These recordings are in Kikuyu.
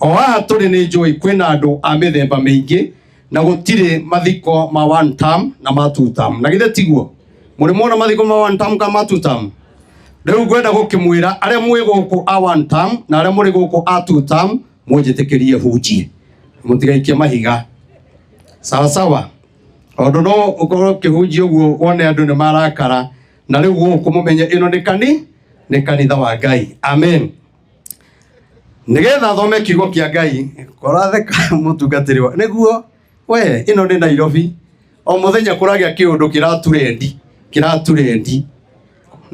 O haha tũrĩ nĩ njũĩ kwĩna andũ a mĩthemba mĩingĩ na gũtirĩ mathiko ma one term na ma two term. Na githĩ tiguo? Mũrĩ mwona mathiko ma one term kana ma two term? Rĩu ngwenda gũkĩmwĩra arĩa mwĩ gũkũ a one term na arĩa mũrĩ gũkũ a two term mũnjĩtĩkĩrie hunjie. Mũtigaikie mahiga. Sawa sawa. Tondũ no ũkorwo ũkĩhunjia ũguo wone andũ nĩ marakara na rĩu gũkũ mũmenye ĩno nĩ kani nĩ kanitha wa Ngai. Amen. Nĩgetha thome kiugo kĩa Ngai koratheka mũtungatĩri wa nĩguo we ĩno nĩ Nairobi o mũthenya kũragĩa kĩũndũ kĩraturendi kĩraturendi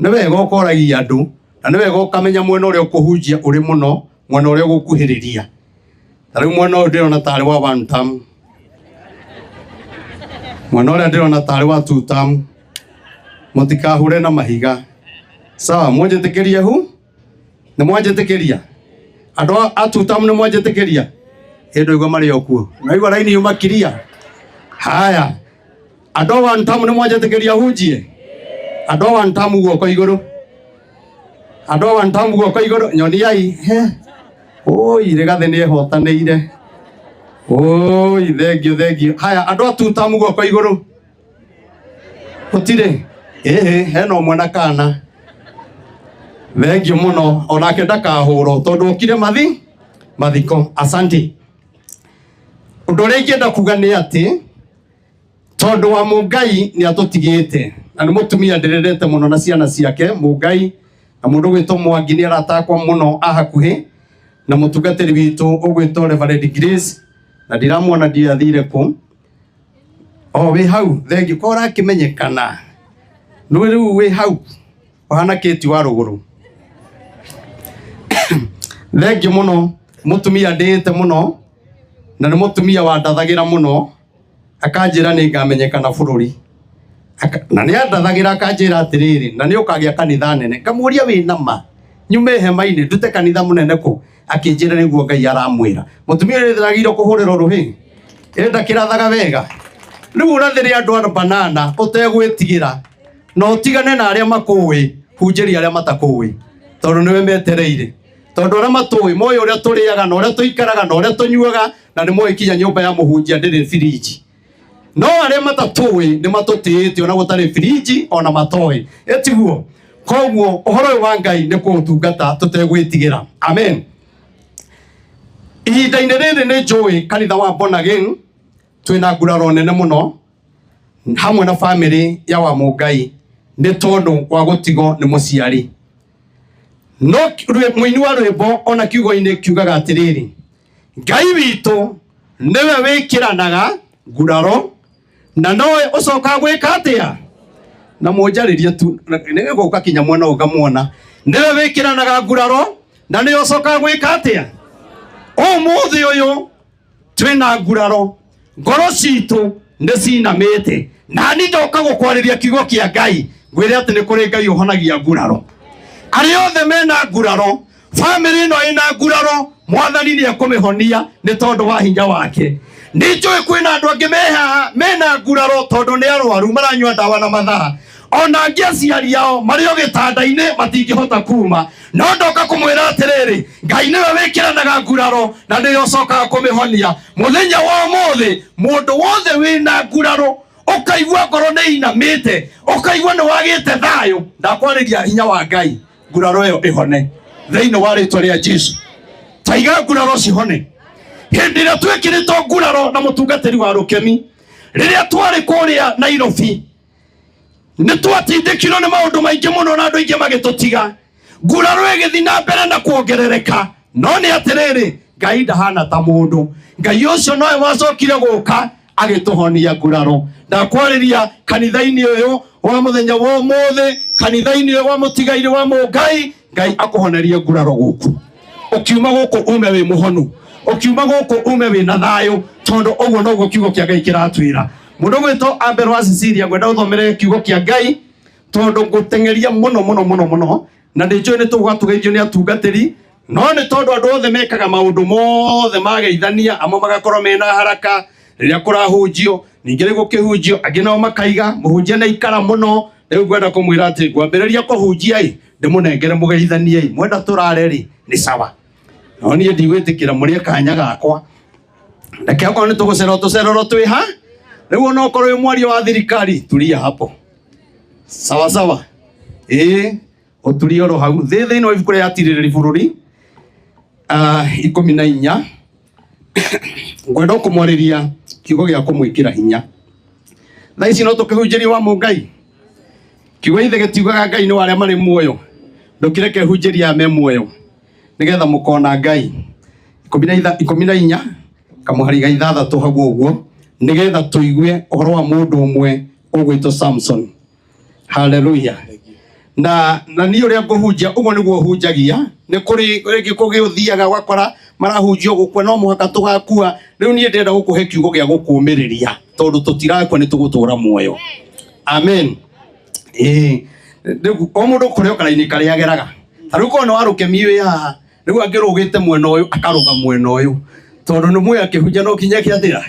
nĩ wega ũkoragia andũ na nĩ wega ũkamenya mwena ũrĩa ũkũhunjia ũrĩ mũno mwena ũrĩa ũgũkuhĩrĩria. Ta rĩu mwena ũyũ ndĩrona tarĩ wa one term, mwena ũrĩa ndĩrona tarĩ wa two term. Mũtikahure na mahiga. Sawa, mũnjĩtĩkĩrie hu? Nĩ mwanjĩtĩkĩria? Andũ a two term nĩ mwanjĩtĩkĩria? Ĩ ndũigua marĩ o kuo. Naigua raini yuma kiria. Haya. Andũ a one term nĩ mwanjĩtĩkĩria hunjie? Andũ a one term guoko igũrũ. Andũ a one term guoko igũrũ. Nyoniai. He. Oi, Rigathĩ nĩ ehotanĩire. Oi, thengio thengio. Haya, andũ a two term guoko igũrũ. Gũtirĩ. Ĩhĩ, hena ũmwe na kana. Thengio mũno, onake ndakahũrwo tondũ okire mathi mathiko. Asante. Ũndũ ũrĩa ingĩenda kuga nĩ atĩ tondũ wa Mũngai nĩ atũtigĩte na nĩ mũtumia ndĩrerete mũno na ciana ciake Mũngai na mũndũ ũgwĩtwo Mwangi nĩ arata akwa mũno a hakuhĩ na mũtungatĩri witũ ũgwĩtwo Reverend Grace na ndiramuona ndiĩ athire kũ o wĩ hau thengi ko ũrakĩmenyekana nĩ rĩu wĩ hau ũhana kĩti wa rũgũrũ thengi mũno mũtumia ndĩĩte mũno na nĩ mũtumia wandathagĩra mũno akanjĩra nĩ ngamenyekana bũrũri. Na nĩ andathagĩra akanjĩra atĩrĩrĩ, na nĩ ũkagĩa kanitha nene. Ngamũria wĩ na ma nyume hema-inĩ ndute kanitha mũnene kũ? Akĩnjĩra nĩguo Ngai aramwĩra. Mũtumia ũyũ ndagĩrĩirwo kũhũrĩrwo rũhĩ? Ĩ ndakĩrathaga wega? Rĩu ũrathĩre andũ a banana ũtegwĩtigĩra na ũtigane na arĩa makũĩ, hunjĩria arĩa matakũĩ tondũ nĩwe metereire. Tondũ arĩa matũĩ moĩ ũrĩa tũrĩaga na ũrĩa tũikaraga na ũrĩa tũnyuaga na nĩ moĩ kinya nyũmba ya mũhunjia ndĩrĩ birinji. No arĩa matatũĩ nĩ matũtĩĩte ona gũtarĩ birinji ona matoĩ. Ĩtiguo? Koguo ũhoro ũyũ wa Ngai nĩ kũũtungata tũtegwĩtigĩra. Amen. Ihinda-inĩ rĩrĩ nĩ njũĩ kanitha wa Born Again twĩna nguraro nene mũno hamwe na famĩlĩ ya wa Mũngai nĩ tondũ wa gũtigwo nĩ mũciari. No mũini wa rwĩmbo ona kiugo-inĩ kiugaga atĩrĩrĩ, Ngai witũ nĩwe wĩkĩranaga nguraro na nowe ũcokaga gwĩka atĩa? Na mũnjarĩrie tu nĩgũka kinya mwena ũyũ ngamuona. Nĩwe wĩkĩranaga nguraro na nĩwe ũcokaga gwĩka atĩa? Ũmũthĩ ũyũ twĩna nguraro, ngoro citũ nĩ cinamĩte, na ni ndoka gũkwarĩria kiugo kĩa Ngai ngwĩre atĩ nĩ kũrĩ Ngai ũhonagia nguraro. Arĩa othe mena nguraro, famĩlĩ ĩno ĩna nguraro, Mwathani nĩ ekũmĩhonia nĩ tondũ wa hinya wake. Nĩ njũĩ kwĩna andũ angĩ me haha mena nguraro tondũ nĩ arwaru maranyua ndawa na mathaa, ona angĩ aciari ao marĩ o gĩtanda-inĩ matingĩhota kuma. No ndoka kũmwĩra atĩrĩrĩ, Ngai nĩwe wĩkĩranaga nguraro na nĩwe ũcokaga kũmĩhonia. Mũthenya wa ũmũthĩ mũndũ wothe wĩna nguraro, ũkaigua ngoro nĩ inamĩte, ũkaigua nĩ wagĩte thayũ, ndakwarĩria hinya wa Ngai, nguraro ĩyo ĩhone thĩinĩ wa rĩtwa rĩa Jesu. Taiga nguraro cihone. Hĩndĩ ĩrĩa twĩkĩrĩtwo nguraro na mũtungatĩri wa Rũkemi, rĩrĩa twarĩ kũrĩa Nairobi, nĩ twatindĩkirwo nĩ maũndũ maingĩ mũno na andũ aingĩ magĩtũtiga. Nguraro ĩgĩthiĩ na mbere na kuongerereka, no nĩ atĩrĩrĩ, Ngai ndahana ta mũndũ. Ngai ũcio nowe wacokire gũka agĩtũhonia nguraro. Ndakwarĩria kanitha-inĩ ũyũ wa mũthenya wa ũmũthĩ, kanitha-inĩ ũyũ wa mũtigairĩ wa Mũngai, Ngai akũhonerie nguraro gũkũ. Ũkiuma gũkũ ume wĩ mũhonu, ũkiuma gũkũ ume wĩ na thayũ, tondũ ũguo noguo kiugo kĩa Ngai kĩratwĩra. Mũndũ ũgwĩtwo Abel wa Cecilia, ngwenda ũthomere kiugo kĩa Ngai tondũ ngũteng'eria mũno mũno mũno mũno, na nĩ njũĩ nĩ tũgũgatũgeithio nĩ atungatĩri, no nĩ tondũ andũ othe mekaga maũndũ mothe mageithania, amwe magakorwo mena haraka rĩrĩa kũrahunjio, ningĩ rĩu gũkĩhunjio angĩ nao makaiga mũhunjia nĩ aikara mũno. Rĩu ngwenda kũmwĩra atĩ ngwambĩrĩria kũhunjia ĩ, ndĩmũnengere mũgeithanie ĩ, mwenda tũrare rĩ nĩ sawa. No niĩ ndigwĩtĩkĩra mũrĩe kanya gakwa. Reke okorwo nĩ tũgũcererwo tũcererwo twĩ ha. Rĩu ona okorwo wĩ mwaria wa thirikari, tulia hapo. Sawa sawa. Ĩĩ, ũturie oro hau. Thĩ thĩinĩ wa ibuku rĩa atirĩrĩri bũrũri 14 ngwenda kũmwarĩria kiugo gĩa kũmwĩkĩra hinya. Thaa ici no tũkĩhunjĩrie wa Mũngai. Kiugo ithe gĩtiugaga Ngai nĩ wa arĩa marĩ muoyo. Ndũkĩreke hunjĩria aya me muoyo nĩgetha mũkona Ngai. 14 kamũhari ga 6 hau ũguo nĩgetha tũigue ũhoro wa mũndũ ũmwe ũgwĩtwo Samson. Haleluya. Na niĩ ũrĩa ngũhunjia ũguo nĩguo hunjagia. Nĩ kũrĩ rĩngĩ kũgĩũthiaga ũgakora marahunjia gũkua no mũhaka tũgakua. Rĩu niĩ ndĩrenda gũkũhe kiugo gĩa gũkũũmĩrĩria tondũ tũtirakua nĩ tũgũtũra muoyo. Amen. Ĩĩ rĩu o mũndũ kũrĩ o karaini karĩa ageraga. Ta rĩu korwo nĩ warũkemi wĩ haha rĩu angĩrũgĩte mwena ũyũ akarũga mwena ũyũ tondũ nĩ mũĩ akĩhunjia no kinya kĩathĩra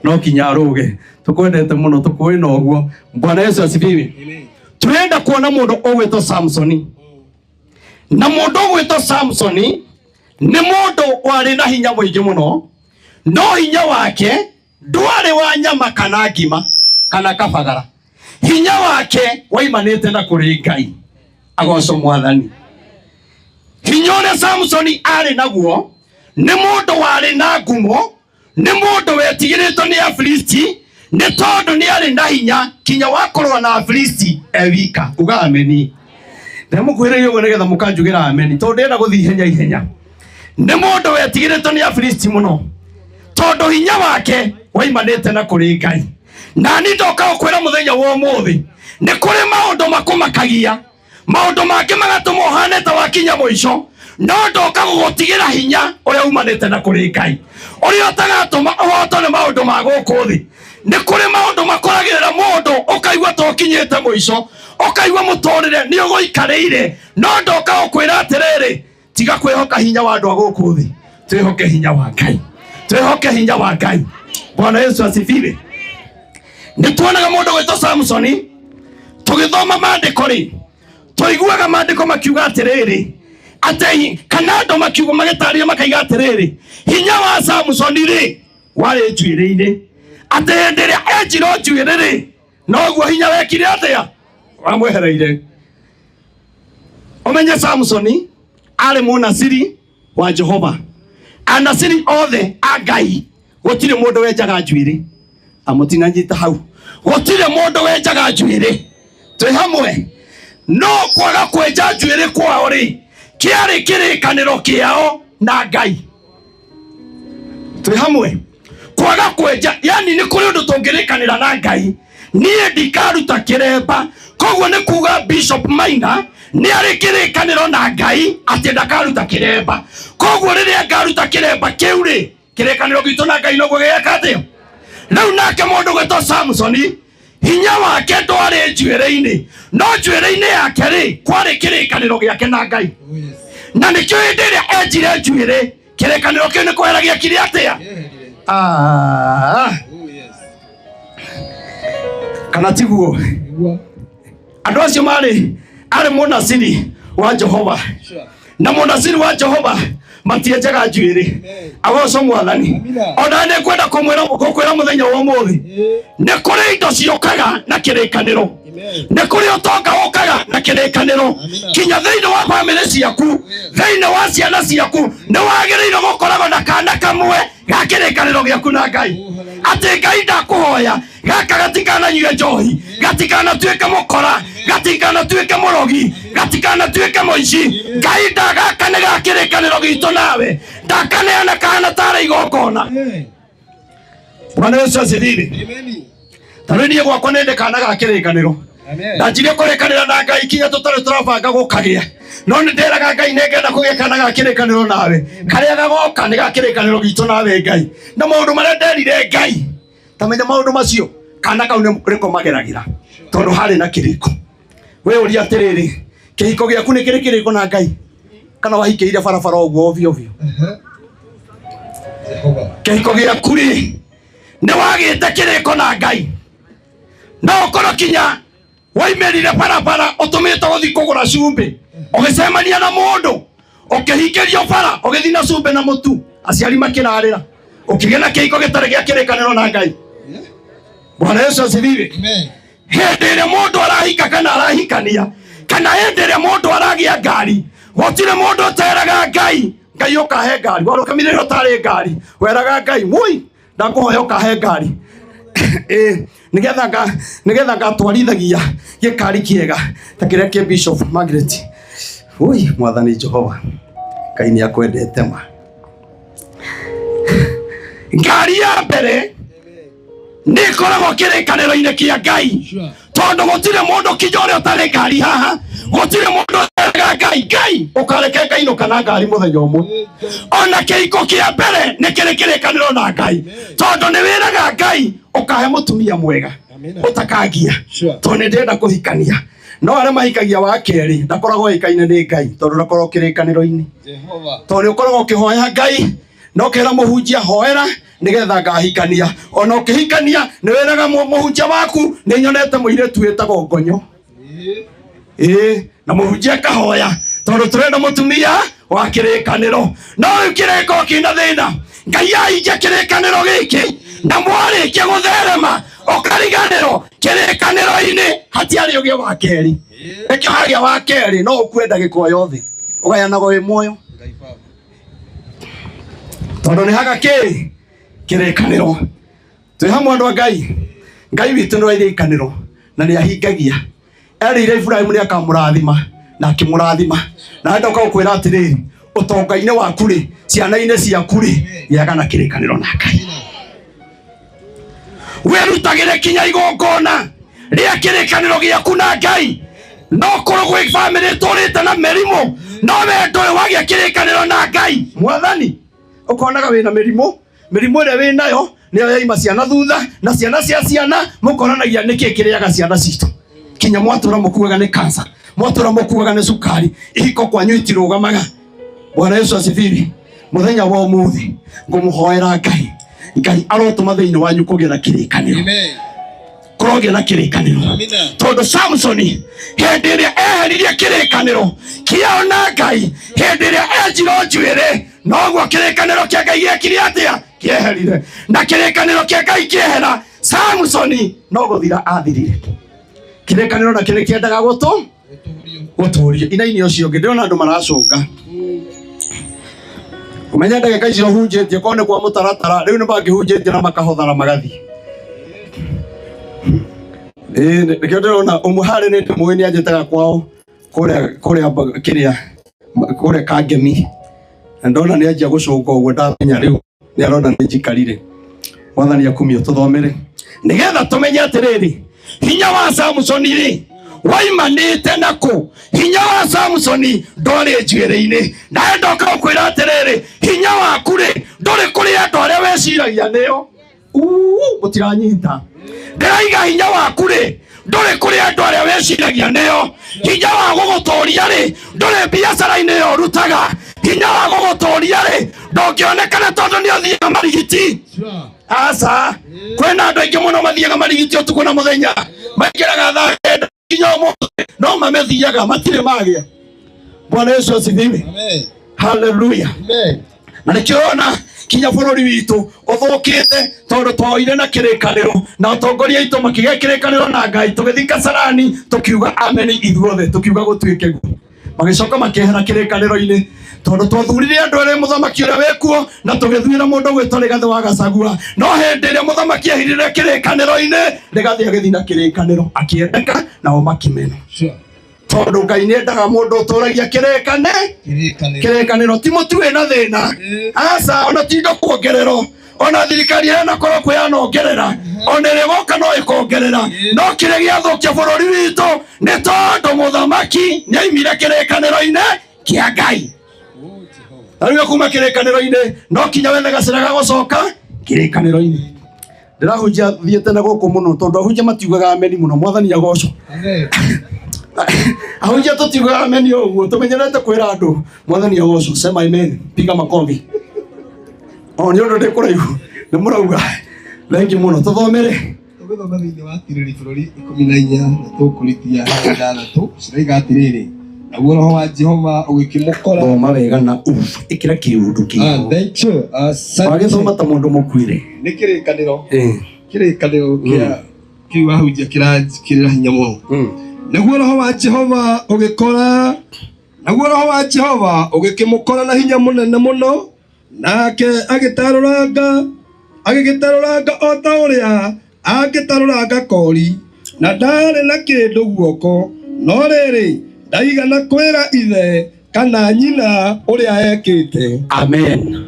no kinya arũge. Tũkwendete mũno tũkũĩ na ũguo. Bwana Yesu asifiwe. Turenda kuona mũndũ ũgwĩtwo Samsoni. Na mũndũ ũgwĩtwo Samsoni nĩ mũndũ warĩ na hinya mũingĩ mũno, no hinya wake ndwarĩ wa nyama kana ngima kana kabagara. Hinya wake waimanĩte na kũrĩ Ngai. Agocwo Mwathani. Hinya ũrĩa Samsoni arĩ naguo nĩ mũndũ warĩ na ngumo, nĩ mũndũ wetigĩrĩtwo nĩ Afilisti nĩ tondũ nĩ arĩ na hinya kinya wa kũrũa na Afilisti e wika. Uga ameni. Ndĩramũkuhĩrĩria ũguo nĩgetha mũkanjugĩra ameni tondũ ndĩrenda gũthiĩ ihenya ihenya. Nĩ mũndũ wetigĩrĩtwo nĩ Afilisti mũno tondũ hinya wake waimanĩte na kũrĩ Ngai. Na niĩ ndoka gũkwĩra mũthenya wa ũmũthĩ nĩ kũrĩ maũndũ makũmakagia, maũndũ mangĩ magatũma ũhane ta wakinya mũico, no ndoka gũgũtigĩra hinya ũrĩa umanĩte na kũrĩ Ngai, ũrĩa ũtagatũma ũhotwo nĩ maũndũ ma gũkũ thĩ. Nĩ kũrĩ maũndũ makoragĩrĩra mũndũ ũkaigua ta ũkinyĩte mũico, ũkaigua mũtũrĩre nĩ ũgũikarĩire, no ndoka gũkwĩra atĩrĩrĩ, tiga kwĩhoka hinya wa andũ a gũkũ thĩ, twĩhoke hinya wa Ngai, twĩhoke hinya wa Ngai. Bwana Yesu asifiwe. Nĩ tuonaga mũndũ gwĩtwo Samsoni tũgĩthoma maandĩko rĩ, tũiguaga maandĩko makiuga atĩrĩrĩ atĩ kana andũ makiuga magĩtarĩria makaiga atĩrĩrĩ, hinya wa Samsoni rĩ warĩ njuĩrĩ-inĩ, atĩ hĩndĩ ĩrĩa enjirwo njuĩrĩ rĩ noguo hinya wekire atĩa wamwehereire. Ũmenye Samsoni arĩ mũnasiri wa Jehova. Anasiri othe a Ngai gũtirĩ mũndũ wenjaga njuĩrĩ. Amũtinanyita hau. Gũtirĩ mũndũ wenjaga njuĩrĩ. Twĩ hamwe. No kwaga kwenja njuĩrĩ kwao rĩ kĩarĩ kĩrĩkanĩro kĩao na Ngai. Twĩ hamwe. Kwaga kwenja, yani nĩ kũrĩ ũndũ tũngĩrĩkanĩra na Ngai. Niĩ ndikaruta kĩremba. Koguo nĩ kuga Bishop Maina nĩ arĩ kĩrĩkanĩro na Ngai atĩ ndakaruta kĩremba. Koguo rĩrĩa ngaruta kĩremba kĩu rĩ, kĩrĩkanĩro gitũ na Ngai noguo gĩgeka atĩa? Rĩu nake mũndũ gwĩtwo Samsoni hinya wake ndwarĩ njuĩrĩ-inĩ, no njuĩrĩ-inĩ yake rĩ kwarĩ kĩrĩkanĩro gĩake na Ngai. Na nĩkĩo hĩndĩ ĩrĩa enjire njuĩrĩ kĩrĩkanĩro kĩu nĩ kwehera gĩekire atĩa? Kana tiguo? Andũ acio marĩ arĩ mũnasiri wa Jehova, na mũnasiri wa Jehova matienjaga njuĩrĩ. Agocwo Mwathani. Ona nĩ ngwenda gũkwĩra mũthenya wa ũmũthĩ nĩ kũrĩ indo ciũkaga na kĩrĩkanĩro, nĩ kũrĩ ũtonga ũkaga na kĩrĩkanĩro, kinya thĩinĩ wa bamĩrĩ ciaku, thĩinĩ wa ciana ciaku nĩ wagĩrĩirwo gũkoragwo na kana kamwe ga kĩrĩkanĩro gĩaku na Ngai, atĩ Ngai ndakũhoya gaka gatikananyue njohi, gatikanatuĩke mũkora, gatikanatuĩke mũrogi, gatikanatuĩke mũici. Ngai ndagaka nĩ ga kĩrĩkanĩro gitũ nawe, ndakaneana kana tarĩ igongona. Bwana Yesu asifiwe. Ta rĩu niĩ gwakwa nĩ ndĩ kana ga kĩrĩkanĩro. Ndanjirie kũrĩkanĩra na Ngai kinya tũtarĩ tũrabanga gũkagĩa, no nĩ ndĩraga Ngai nĩ ngenda kũgĩa kana ga kĩrĩkanĩro nawe, karĩa gagoka nĩ ga kĩrĩkanĩro gitũ nawe Ngai. Na maũndũ marĩa nderire Ngai, ta menya maũndũ macio, kana kau nĩko mageragĩra tondũ harĩ na kĩrĩko. We ũria atĩrĩrĩ, kĩhiko gĩaku nĩ kĩrĩ kĩrĩko na Ngai kana wahikĩire barabara ũguo ovyo ovyo? Kĩhiko gĩaku rĩ nĩ wagĩte kĩrĩko na Ngai, no ũkorwo kinya waimĩrire barabara ũtũmĩtwo gũthiĩ kũgũra cumbĩ, ũgĩcemania na mũndũ Ũkĩhingĩrio bara, ũgĩthiĩ na cumbĩ na mũtu, aciari makĩrarĩra. Ũkĩgĩa na kĩhiko gĩtarĩ gĩa kĩrĩkanĩro na Ngai. Bwana Yesu asifiwe. Amen. Hĩndĩ ĩrĩa mũndũ arahika kana arahikania, kana hĩndĩ ĩrĩa mũndũ aragĩa ngari, gũtirĩ mũndũ ũteraga Ngai, Ngai ũkahe ngari. Warũgamire ũtarĩ ngari, weraga Ngai, woi, ndakũhoya ũkahe ngari. Nĩgetha ngatwarithagia gĩkari kĩega ta kĩrĩa kĩ Bishop Margaret. Woi, Mwathani Jehova, Ngai nĩ akwendete ma. Ngari ya mbere nĩ ĩkoragwo kĩrĩkanĩro-inĩ kĩa Ngai, tondũ gũtirĩ mũndũ kinya ũrĩa ũtarĩ ngari haha, gũtirĩ mũndũ ũteraga Ngai, Ngai ũkareke ngainũka na ngari mũthenya ũmwe. Ona kĩhiko kĩa mbere nĩ kĩrĩ kĩrĩkanĩro na Ngai, tondũ nĩ wĩraga Ngai ũkahe mũtumia mwega ũtakangia, tondũ nĩ ndĩrenda kũhikania. No arĩa mahikagia wa kerĩ ndakoragwo oĩkaine nĩ Ngai, tondũ ndakoragwo kĩrĩkanĩro-inĩ, tondũ nĩ ũkoragwo ũkĩhoya Ngai na ũkera mũhunjia hoera nĩgetha ngahikania. Ona ũkĩhikania nĩ wĩraga mũhunjia waku nĩ nyonete mũirĩtu wĩtagwo Ngonyo. Na mũhunjia akahoya tondũ tũrenda mũtumia wa kĩrĩkanĩro. No rĩu kĩrĩko kĩna thĩna, Ngai ahingia kĩrĩkanĩro gĩkĩ na mwarĩkia gũtherema ũkariganĩrwo kĩrĩkanĩro-inĩ hatiarĩ ũgĩa wa kerĩ. Nĩkĩo hagĩa wa kerĩ no ũkue ndagĩka o yothe, ũgayanaga wĩ muoyo, tondũ nĩ haga kĩ kĩrĩkanĩro. Twĩ hamwe andũ a Ngai. Ngai witũ nĩ wa irĩkanĩro na nĩ ahingagia. Erĩire Iburahĩmu nĩ akamũrathima na akĩmũrathima. Na ndoka gũkwĩra atĩrĩrĩ, ũtonga-inĩ waku rĩ, ciana-inĩ ciaku rĩ, gĩaga na kĩrĩkanĩro na Ngai. Wĩrutagĩre kinya igongona rĩa kĩrĩkanĩro gĩaku na Ngai. No korwo gwĩ bamĩrĩ ĩtũrĩte na mĩrimũ, no we ndũrĩ wagĩa kĩrĩkanĩro na Ngai. Mwathani, ũkonaga wĩna mĩrimũ, mĩrimũ ĩrĩa wĩ nayo nĩyo yaima ciana thutha, na ciana cia ciana mũkonanagia nĩkĩ kĩrĩaga ciana citũ. Kinya mwatũra mũkuaga nĩ kansa, mwatũra mũkuaga nĩ cukari, ihiko kwanyu itirũgamaga. Bwana Yesu asifiwe. Mũthenya wa ũmũthĩ ngũmũhoera Ngai, Ngai arotũma thĩinĩ wanyu kũgĩa na kĩrĩkanĩro. Kũrogĩa na kĩrĩkanĩro, tondũ Samsoni hĩndĩ ĩrĩa eheririe kĩrĩkanĩro kĩao na Ngai, hĩndĩ ĩrĩa enjirwo njuĩrĩ, noguo kĩrĩkanĩro kĩa Ngai gĩekire atĩa? Kĩeherire. Na kĩrĩkanĩro kĩa Ngai kĩehera, Samsoni no gũthira athirire. Kĩrĩkanĩro nakĩo nĩ kĩendaga gũtũrio. Inaini ũcio ũngĩ ndĩrona andũ maracũnga. Ũmenye ndagĩka icio hunjĩtie korwo nĩ kwa mũtaratara, rĩu nĩ mangĩhunjĩtie na makahothara magathiĩ. Nĩkĩo ndĩrona ũmwe harĩ nĩ ndĩmũĩ nĩ anjĩtaga kwao kũrĩa kĩrĩa kũrĩa Kangemi, na ndona nĩ anjia gũcũnga ũguo ndamenya rĩu nĩ arona nĩ njikarire. Mwathani akumio. Tũthomere nĩgetha tũmenye atĩrĩrĩ, hinya wa Samsoni rĩ waimanĩte na kũ? Hinya wa Samsoni ndwarĩ njuĩrĩ-inĩ. Nawe ndoka gũkwĩra atĩrĩrĩ, hinya waku rĩ ndũrĩ kũrĩ andũ arĩa weciragia nĩo. Mũtiranyita. Ndĩraiga hinya waku rĩ ndũrĩ kũrĩ andũ arĩa weciragia nĩo. Hinya wa gũgũtũria rĩ ndũrĩ biacara-inĩ ĩyo ũrutaga. Hinya wa gũgũtũria rĩ ndũngĩonekana tondũ nĩ ũthiaga marigiti. Aca, kwĩna andũ aingĩ mũno mathiaga marigiti ũtukũ na mũthenya, maingĩraga thaa kenda nginya ũmũthĩ, no mamĩthiaga matirĩ magĩa. Bwana Yesu asifiwe. Haleluya. Na nĩkĩo ũrona kinya bũrũri witũ ũthũkĩte, tondũ twoire na kĩrĩkanĩro na atongoria aitũ makĩgĩa kĩrĩkanĩro na Ngai, tũgĩthiĩ Kasarani tũkiuga ameni ithuothe, tũkiuga gũtuĩke guo. Magĩcoka makĩehera kĩrĩkanĩro-inĩ, tondũ twathurire andũ erĩ, mũthamaki ũrĩa wĩkuo na tũgĩthuura mũndũ gwĩtwo Rigathĩ wa Gachagua. No hĩndĩ ĩrĩa mũthamaki ehirire kĩrĩkanĩro-inĩ, Rigathĩ agĩthiĩ na kĩrĩkanĩro, akĩendeka nao makĩmena. Tondũ Ngai nĩ endaga mũndũ ũtũragia kĩrĩkanĩro, ti mũtu wĩna thĩna. Aca, ona ti indo kuongererwo, ona thirikari ĩrĩa ĩnakorwo kuo yanongerera, ona ĩrĩa ĩgoka no ĩkongerera. No kĩrĩa gĩathũkia bũrũri witũ nĩ tondũ mũthamaki nĩ aimire kĩrĩkanĩro-inĩ kĩa Ngai. Na rĩu kuma kĩrĩkanĩro-inĩ no kinya wethe gacĩra ga gũcoka kĩrĩkanĩro-inĩ. Ndĩrahunjia thiĩte na gũkũ mũno tondũ ahunjia matiugaga ameni mũno. Mwathani agocwo. Ahunjia tũtiugaga ameni ũguo, tũmenyerete kwĩra andũ Mwathani agocwo, sema amen, piga makofi. O nĩ ũndũ ndĩ kũraihu nĩ mũrauga thengi mũno. Tũthomere Tũgĩthoma thĩinĩ wa Tirĩrĩ bũrũri 14 na tũkũritia 6 ciraiga atĩrĩrĩ, Naguo roho wa Jehova ũgĩkĩmũkora. Thoma wega na uf ĩkĩra kĩũndũ Ah, kĩho. thank you. Asante. Wagĩthoma ta mũndũ mũkuire. Nĩ kĩrĩkanĩro. Eh. Kĩrĩkanĩro kĩa kĩu wahunjia kĩranjĩkĩrĩra hinya mũno. Naguo roho wa Jehova ũgĩkora, naguo roho wa Jehova ũgĩkĩmũkora na hinya mũnene mũno, nake agĩtarũranga, agĩgĩtarũranga o ta ũrĩa angĩtarũranga kori, na ndaarĩ na kĩndũ guoko, no rĩrĩ, ndaigana kwĩra ithe kana nyina ũrĩa ekĩte. Amen.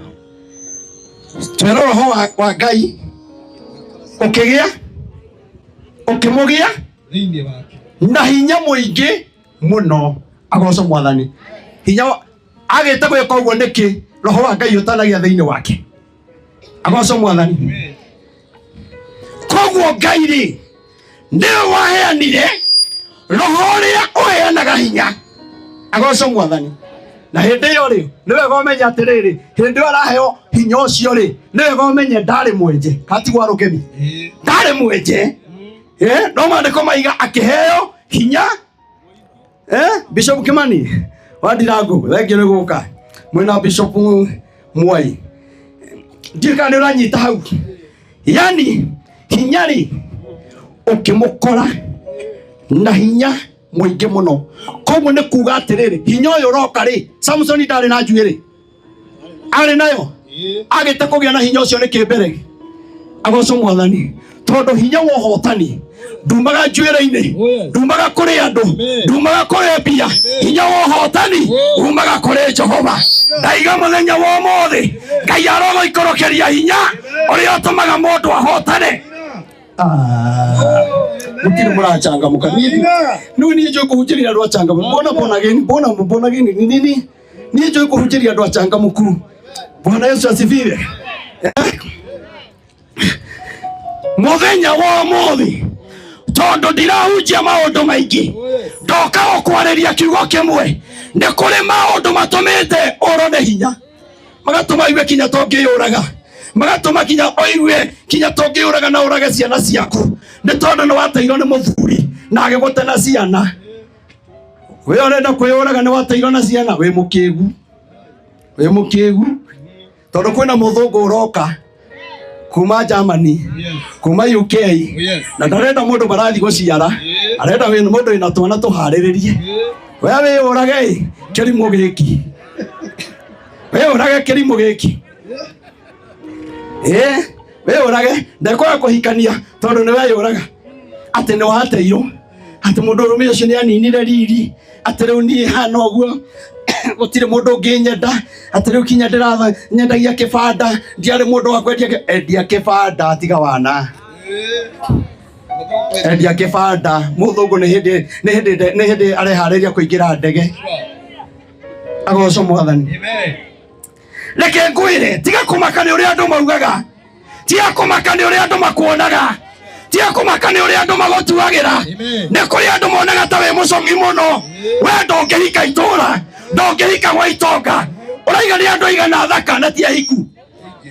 Twĩra roho wa Ngai ũkĩgĩa ũkĩmũgĩa Thĩinĩ wake. na hinya mũingĩ mũno. Agocwo Mwathani. Hinya agĩte gwĩka ũguo nĩkĩ? Roho wa Ngai ũtanagĩa thĩinĩ wake. Agocwo Mwathani. Koguo Ngai rĩ nĩwe waheanire roho ũrĩa ũheanaga hinya. Agocwo Mwathani. Na hĩndĩ ĩyo rĩ nĩ wega ũmenye atĩrĩrĩ, hĩndĩ ĩyo araheo hinya ũcio rĩ nĩ wega ũmenye ndarĩ mwenje katigwa rũgemi, ndarĩ mwenje. No maandĩko maiga akĩheo hinya. Bishop Kimani wa Ndirangu, thengiũ nĩ gũka mwĩna Bishop Mwai, ndiũĩ kana nĩ ũranyita hau. Yani hinya rĩ ũkĩmũkora na hinya mũingĩ mũno. Koguo nĩ kuga atĩrĩrĩ, hinya ũyũ ũroka rĩ, Samson ndarĩ na njuĩrĩ, arĩ nayo, agĩte kũgĩa na hinya ũcio nĩ kĩmbere. Agocwo Mwathani, tondũ hinya wa ũhotani ndumaga njuĩrĩ-inĩ, ndumaga kũrĩ andũ, ndumaga kũrĩ mbia. Hinya wa ũhotani umaga kũrĩ Jehova. Ndaiga mũthenya wa ũmũthĩ Ngai arogũikũrũkĩria hinya ũrĩa ũtũmaga mũndũ ahotane. Mũtirĩ mũrachangamũka. Niĩ niĩ njũĩ kũhunjĩria andũ achangamũku. Mbona mbona gini, mbona mbona gini ni nini? Niĩ njũĩ kũhunjĩria andũ achangamũku. Bwana Yesu asifiwe. Mũthenya wa ũmũthĩ tondũ ndirahunjia maũndũ maingĩ, ndoka gũkwarĩria kiugo kĩmwe. Nĩ kũrĩ maũndũ matũmĩte ũrwo nĩ hinya, magatũma ũigue kinya tũngĩyũraga, magatũma kinya ũigue kinya tũngĩyũraga na ũrage ciana ciaku, nĩ tondũ nĩ wateirwo nĩ mũthuri na agĩgũte na ciana. We ũrenda kwĩyũraga nĩ wateirwo na ciana, wĩ mũkĩgu, wĩ mũkĩgu, tondũ kwĩna mũthũngũ ũroka kuma Germany, kuma UK, na ndarenda mũndũ marathiĩ gũciara, arenda mũndũ wĩna twana tũharĩrĩrie. We wĩyũrage kĩrimũ gĩkĩ, wĩyũrage kĩrimũ gĩkĩ, wĩyũrage, ndekwaga kũhikania tondũ nĩ weyũraga atĩ nĩ wateirwo, atĩ mũndũ ũrũme ũcio nĩ aninire riri, atĩ rĩu niĩ hana ũguo gũtirĩ mũndũ ũngĩnyenda, atĩ rĩu kinya ndĩratha nyendagia kĩbanda, ndiarĩ mũndũ wa kwendia endia kĩbanda tiga wana, endia kĩbanda. Mũthũngũ nĩ hĩndĩ areharĩria kũingĩra ndege. Agocwo Mwathani. Reke ngwĩre, tiga kũmaka nĩ ũrĩa andũ maugaga, tiga kũmaka nĩ ũrĩa andũ makuonaga, tiga kũmaka nĩ ũrĩa andũ magũtuagĩra. Nĩ kũrĩ andũ monaga ta wĩ mũcong'i mũno, we ndũngĩhika itũũra, ndũngĩhika gwa itonga, ũraiga nĩ andũ aigana thaka na ti ahiku,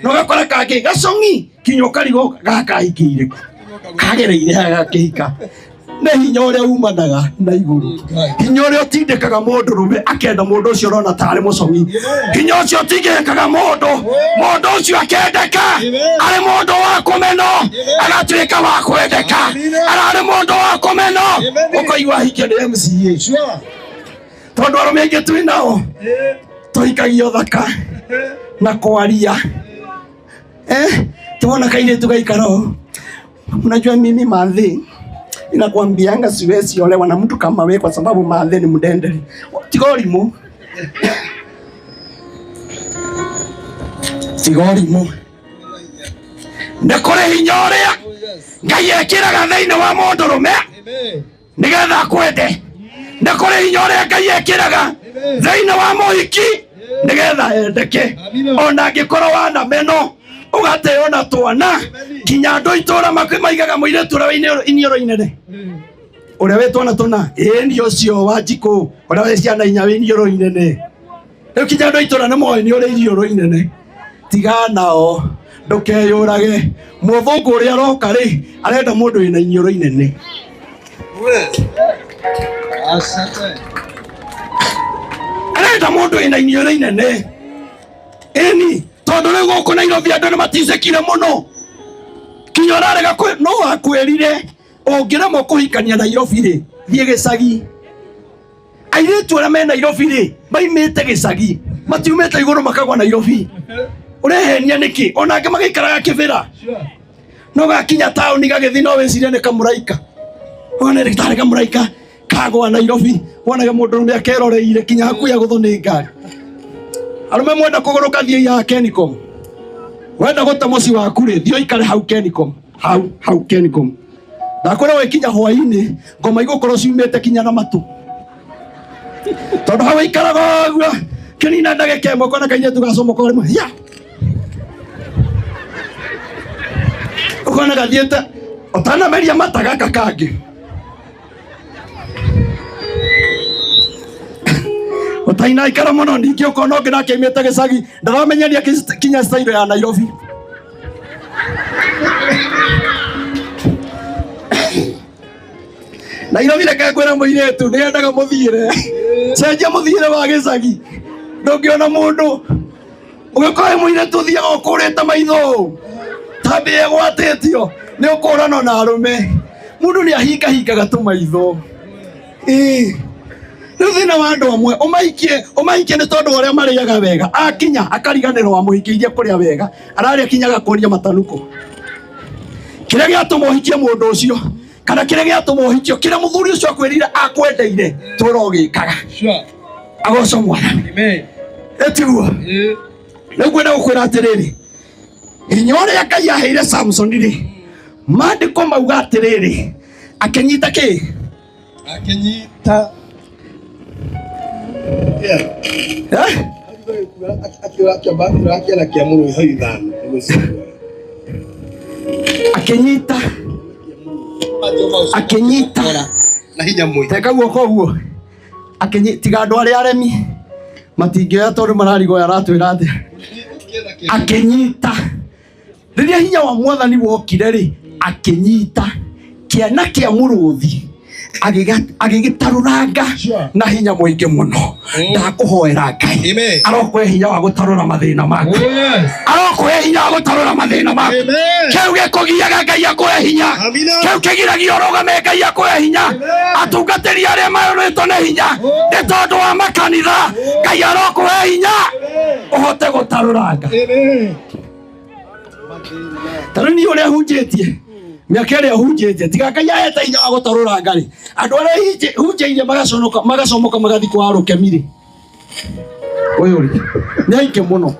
na ũgakora kangĩ gacong'i kinya ũkarigwo gaka ahikĩire kũ, kagereire haha gakĩhika. Nĩ hinya ũrĩa umanaga na igũrũ, hinya ũrĩa ũtindĩkaga mũndũ rũme akenda mũndũ ũcio ũrona tarĩ mũcong'i, hinya ũcio ũtindĩkaga mũndũ ũcio akendeka, arĩ mũndũ wa kũmeno agatuĩka wa kwendeka, ararĩ mũndũ wa kũmeno ũkaigua ahikia nĩ MCA, tondũ arũme aingĩ twĩ nao tũhikagio thaka na kwaria. Tuona kairĩtu gaikara ũũ. Unajua mimi madhi inakwambianga siwezi olewa na mtu kama wewe kwa sababu madhi ni mdenderi. Tiga ũrimũ. Tiga ũrimũ. Nĩ kũrĩ hinya ũrĩa Ngai ekĩraga thĩinĩ wa mũndũrũme nĩgetha akwende. Nĩ kũrĩ hinya ũrĩa Ngai ekĩraga thĩinĩ wa mũhiki nĩgetha endeke, ona angĩkorwo wana meno ũgateo na twana, kinya andũ itũra maigaga mũirĩtu ũrĩa wĩ iniũrũ inene, ũrĩa wĩ twana tũna, ĩĩ nĩ ũcio wa Njikũ ũrĩa wĩ ciana inya wĩ iniũrũ inene. Rĩu kinya andũ itũra nĩ moĩ nĩ ũrĩ iniũrũ inene. Tiga nao, ndũkeyũrage. Mũthũngũ ũrĩa aroka rĩ arenda mũndũ wĩna iniũrũ inene. Asante. Ndĩrenda mũndũ wĩna iniũrũ inene. Ĩni, tondũ rĩu gũkũ Nairobi andũ nĩ maticĩkire mũno. Kinya ũrarega no akwĩrire ũngĩremwo kũhikania Nairobi rĩ, thiĩ gĩcagi. Airĩtu arĩa me Nairobi rĩ, maimĩte gĩcagi, matiumĩte igũrũ makagwa Nairobi. Ũrehenia nĩkĩ? Ona angĩ magĩikaraga kĩbĩra. No gakinya taũni gagĩthiĩ no wĩcirie nĩ kamũraika. Wone nĩ tarĩ kamũraika kagwa Nairobi, wonage mũndũrũme akeroreire kinya hakuhĩ agũthwo nĩ ngari. Arũme mwenda kũgũrũka thiĩ ya Kenicom. Wenda gũte mũciĩ waku rĩ, thiĩ ũikare hau Kenicom. Hau, hau Kenicom. Ndakwĩra wĩkinya hwaĩ-inĩ, ngoma igũkorwo ciumĩte kinya na matũ. Tondũ hau ĩikaraga ũguo, kĩnina ndagĩka ĩmwe ũkona kairĩtu gacomoka o rĩmwe, ya! Ũkona gathiĩte, ũtanameria mata gaka kangĩ. Ũtainaikara mũno ningĩ ũkona ũngĩ nake aimĩte gĩcagi, ndaramenyeria kinya style ya Nairobi. Nairobi reke ngwĩre mũirĩtu nĩendaga mũthiĩre. Cenjia mũthiĩre wa gĩcagi. Ndũngĩona mũndũ ũgĩkorwo wĩ mũirĩtu ũthiaga ũkũrĩte maitho ta mbĩa ĩgwatĩtio nĩ ũkũranwo na arũme. Mũndũ nĩ ahingahingaga tũmaitho. Ĩĩ. Rĩu thĩna wa andũ amwe ũmaikie ũmaikie nĩ tondũ wa ũrĩa marĩaga wega. Akinya akariganĩrwo wamũhikĩirie kũrĩa wega. Ararĩa kinya agakũria matanuko. Kĩrĩa gĩatũma ũhikie mũndũ ũcio kana kĩrĩa gĩatũma ũhikio kĩrĩa mũthuri ũcio akwĩrire akwendeire tũra ũgĩkaga. Agocwo Mwathani. Ĩtiguo. Rĩu ngwenda gũkwĩra atĩrĩrĩ, hinya ũrĩa Ngai aheire Samson rĩ, maandĩko mauga atĩrĩrĩ, akĩnyita kĩ? Akĩnyita. Eh? Akĩamba kĩara kĩa mũrũi hau ithano. Akĩnyita. Akĩnyita. Na hinya mũingĩ. Teka guoko ũguo. Akĩnyi tiga andũ arĩa aremi matingĩoya tondũ mararigwo aratwĩra atĩa. Akĩnyita. Rĩrĩa hinya wa Mwathani wokire rĩ, akĩnyita kĩana kĩa mũrũthi agĩgĩtarũranga na hinya mũingĩ mũno. Ndakũhoera Ngai Amen. arokũhe hinya wa gũtarũra mathĩna maku. Oh, yes. Arokũhe hinya wa gũtarũra mathĩna maku. Amen. Kĩu gĩkũgiaga Ngai akũhe hinya. Amina. Kĩu kĩgiragia ũrũgame Ngai akũhe hinya. Atungatĩri arĩa mayũrĩtwo nĩ hinya nĩ tondũ wa makanitha, Ngai arokũhe hinya ũhote gũtarũranga. Amen. Ta rĩu niĩ ũrĩa hunjĩtie mĩaka ĩrĩa hunjĩtie tiga Ngai ahete hinya wa gũtarũranga rĩ, andũ arĩa hunjĩirie magaconoka magacomoka magathiĩ kwa rũkemi rĩ, ũyũ rĩ nĩ aingĩ mũno.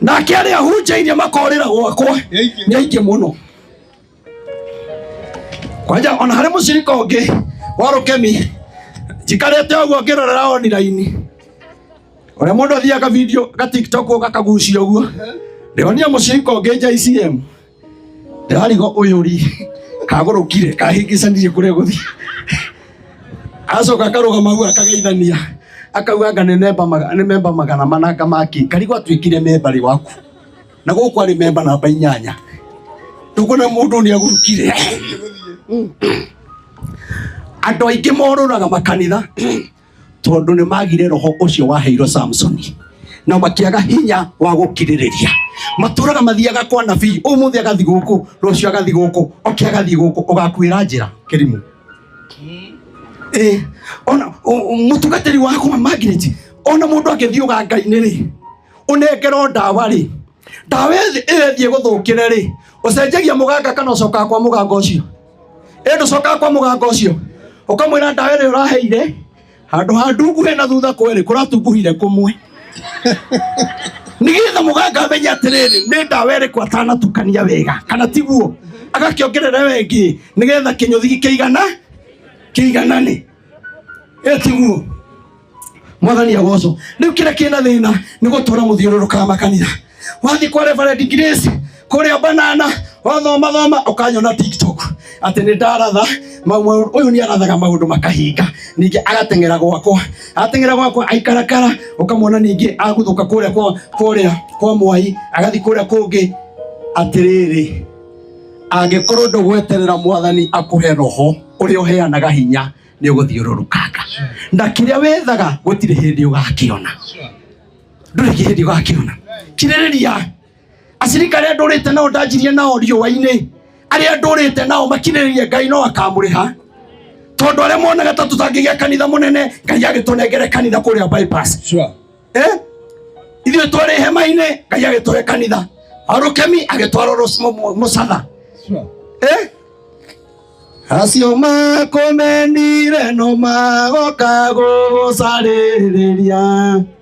Nake arĩa hunjĩirie makorĩra gwakwa nĩ aingĩ mũno. Kwanja ona harĩ mũcirika ũngĩ wa rũkemi njikarĩte ũguo ngĩrorera online ũrĩa mũndũ athiaga video ga TikTok gakagucia ũguo, ndĩronia mũcirika ũngĩ JCM ndĩrarigwo ũyũ ri kagũrũkire kahĩngĩcanirie kũrĩa gũthiĩ, acoka akarũgama hau akageithania akauga anga nĩ memba nĩ memba magana mana anga maki karigwo atuĩkire memba rĩ waku na gũkũ arĩ memba namba inyanya. Ndũkuona mũndũ nĩ agũrũkire. Andũ aingĩ morũraga makanitha tondũ nĩ magire roho ũcio waheirwo Samsoni na makĩaga hinya wa gũkirĩrĩria. Matũraga mathiaga kwa nabii, ũmũthĩ agathiĩ gũkũ, rũciũ agathiĩ gũkũ, oke agathiĩ gũkũ, ũgakuĩra njĩra kĩrimũ. Ona mũtungatĩri wakwa Margaret, ona mũndũ angĩthiĩ ũganga-inĩ rĩ, ũnengerwo ndawa rĩ, ndawa ĩthiĩ gũthũkĩre rĩ, ũcenjagia mũganga kana ũcokaga kwa mũganga ũcio? Ĩ ndũcokaga kwa mũganga ũcio, ũkamwĩra ndawa ĩrĩa ũraheire handũ ha ndunguhe na thutha kwerĩ kũratunguhire kũmwe, nĩgetha mũganga amenye atĩrĩrĩ nĩ ndawa ĩrĩkũ atanatukania wega kana tiguo, agakĩongerera wengĩ nĩgetha kĩnyũthi kĩigana kĩiganane. Ĩ tiguo? Mwathani agocwo. Rĩu kĩrĩa kĩna thĩna nĩ gũtũra mũthiũrũrũkaga makanitha. Wathiĩ kwa Reverend Grace kũrĩa banana wathoma thoma ũkanyona TikTok atĩ nĩ ndaratha ũyũ nĩ arathaga maũndũ makahinga, ningĩ agateng'era gwakwa, ateng'era gwakwa aikarakara ũkamwona ningĩ aguthũka kũrĩa kwa kũrĩa kwa Mwai agathiĩ kũrĩa kũngĩ. Atĩrĩrĩ, angĩkorwo ndũgweterera Mwathani akũhe roho ũrĩa ũheanaga hinya, Nĩ ũgũthiũrũrũkanga na kĩrĩa wethaga gũtirĩ hĩndĩ ũgakĩona. Ndũrĩ hĩndĩ ũgakĩona. Kirĩrĩria. Acirika arĩa ndũrĩte nao ndanjirie nao riũa-inĩ, arĩa ndũrĩte nao makirĩrĩrie, Ngai no akamũrĩha, tondũ arĩa monaga ta tũtangĩgĩa kanitha mũnene, Ngai agĩtũnengere kanitha kũrĩa bypass. Eh? Ithuĩ twarĩ hema-inĩ, Ngai agĩtũhe kanitha. Arũkemi agĩtwarwo mũcatha. Eh? Acio makũmenire no magoka gũcarĩrĩria.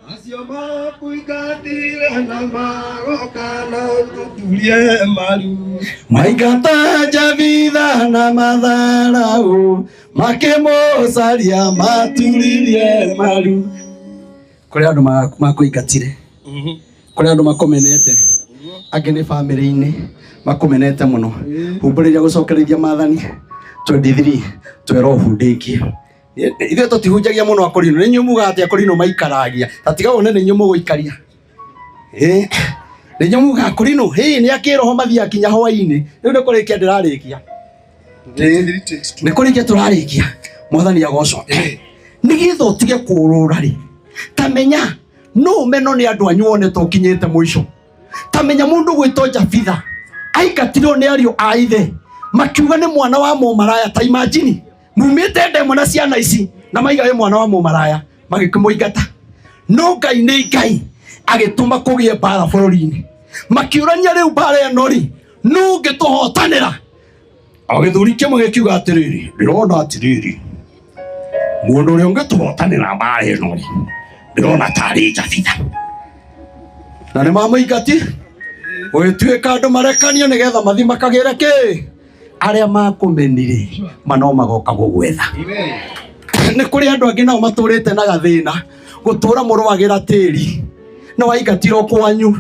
Acio makuingatire na magoka na gũturie maru. Maingata Jabitha na matharau, makĩmũcaria maturirie maru. Kũrĩ andũ makũingatire, kũrĩ andũ makũmenete, angĩ nĩ bamĩrĩ-inĩ makũmenete mũno. Humbũrĩria gũcokereria Maathani 23 twerwo ũhundĩkie. Ithuĩ tũtihunjagia mũno akorino, nĩ inyuĩ mugaga atĩ akorino maikaragia, ta tiga wone nĩ inyuĩ mũgũikaria. Nĩ inyuĩ mugaga akorino hĩ nĩ akĩroho mathiaga kinya hwaĩ-inĩ. Rĩu nĩ kũrĩkia ndĩrarĩkia, nĩ kũrĩkia tũrarĩkia. Mwathani agocwo. Nĩgetha ũtige kũũrũra rĩ, ta menya no ũmeno nĩ andũ anyu wone ta ũkinyĩte mũico. Ta menya mũndũ gwĩtwo Jabitha aingatirwo nĩ ariũ a ithe, makiuga nĩ mwana wa mũmaraya. Ta imagine mumĩte ndemwa na ciana ici na maiga wĩ mwana wa mũmaraya, magĩkĩmũingata. No Ngai nĩ Ngai, agĩtũma kũgĩe mbara bũrũri-inĩ. Makĩũrania, rĩu mbara ĩno rĩ, nũ ũngĩtũhotanĩra? O gĩthuri kĩmwe gĩkiuga atĩrĩrĩ, ndĩrona atĩrĩrĩ, mũndũ ũrĩa ũngĩtũhotanĩra mbara ĩno rĩ, ndĩrona tarĩ Jabitha. Na nĩ mamũingati, gũgĩtuĩka andũ marekanio nĩgetha mathi makagĩre kĩ. Arĩa makũmenire mano magoka gũgwetha. Nĩ kũrĩ andũ angĩ nao matũrĩte na gathĩna, gũtũra mũrũagĩra tĩri no waingatirwo kwanyu.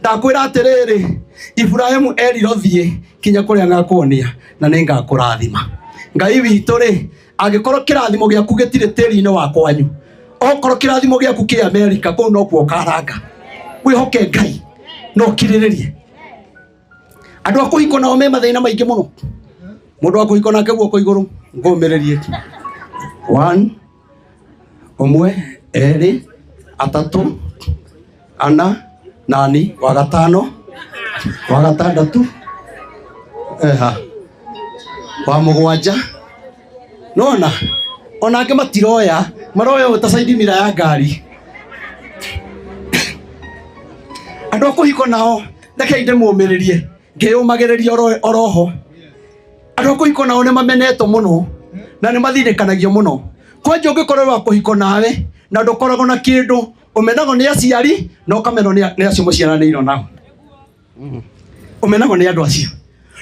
Ndakwĩra atĩrĩrĩ, Iburahĩmu erirwo thiĩ kinya kũrĩa ngakuonia na nĩ ngakũrathima. Ngai witũ rĩ, angĩkorwo kĩrathimo gĩaku gĩtirĩ tĩri-inĩ wa kwanyu, okorwo kĩrathimo gĩaku kĩ Amerika, kũu nokuo ũkaranga. Wĩhoke Ngai na ũkirĩrĩrie. Andũ a kũhikwo nao me mathĩna maingĩ mũno. Mũndũ wa kũhikwo nake guoko igũrũ, ngũmĩrĩrie. One, ũmwe, erĩ, atatũ, ana, nani, wa gatano, wa gatandatũ, eha, wa mũgwanja. Nona ona angĩ matiroya, maroya ũũ ta side mirror ya ngari. Andũ a kũhikwo nao, rekei ndĩmũmĩrĩrie ngĩyũmagĩrĩria oroho. Andũ a kũhikwo nao nĩ mamenetwo mũno na nĩ mathindĩkanagio mũno. Kwanja ũngĩkorwo wa kũhikwo nawe na ndũkoragwo na kĩndũ, ũmenagwo nĩ aciari na ũkamenwo nĩ acio mũciaranĩirwo nao, ũmenagwo nĩ andũ acio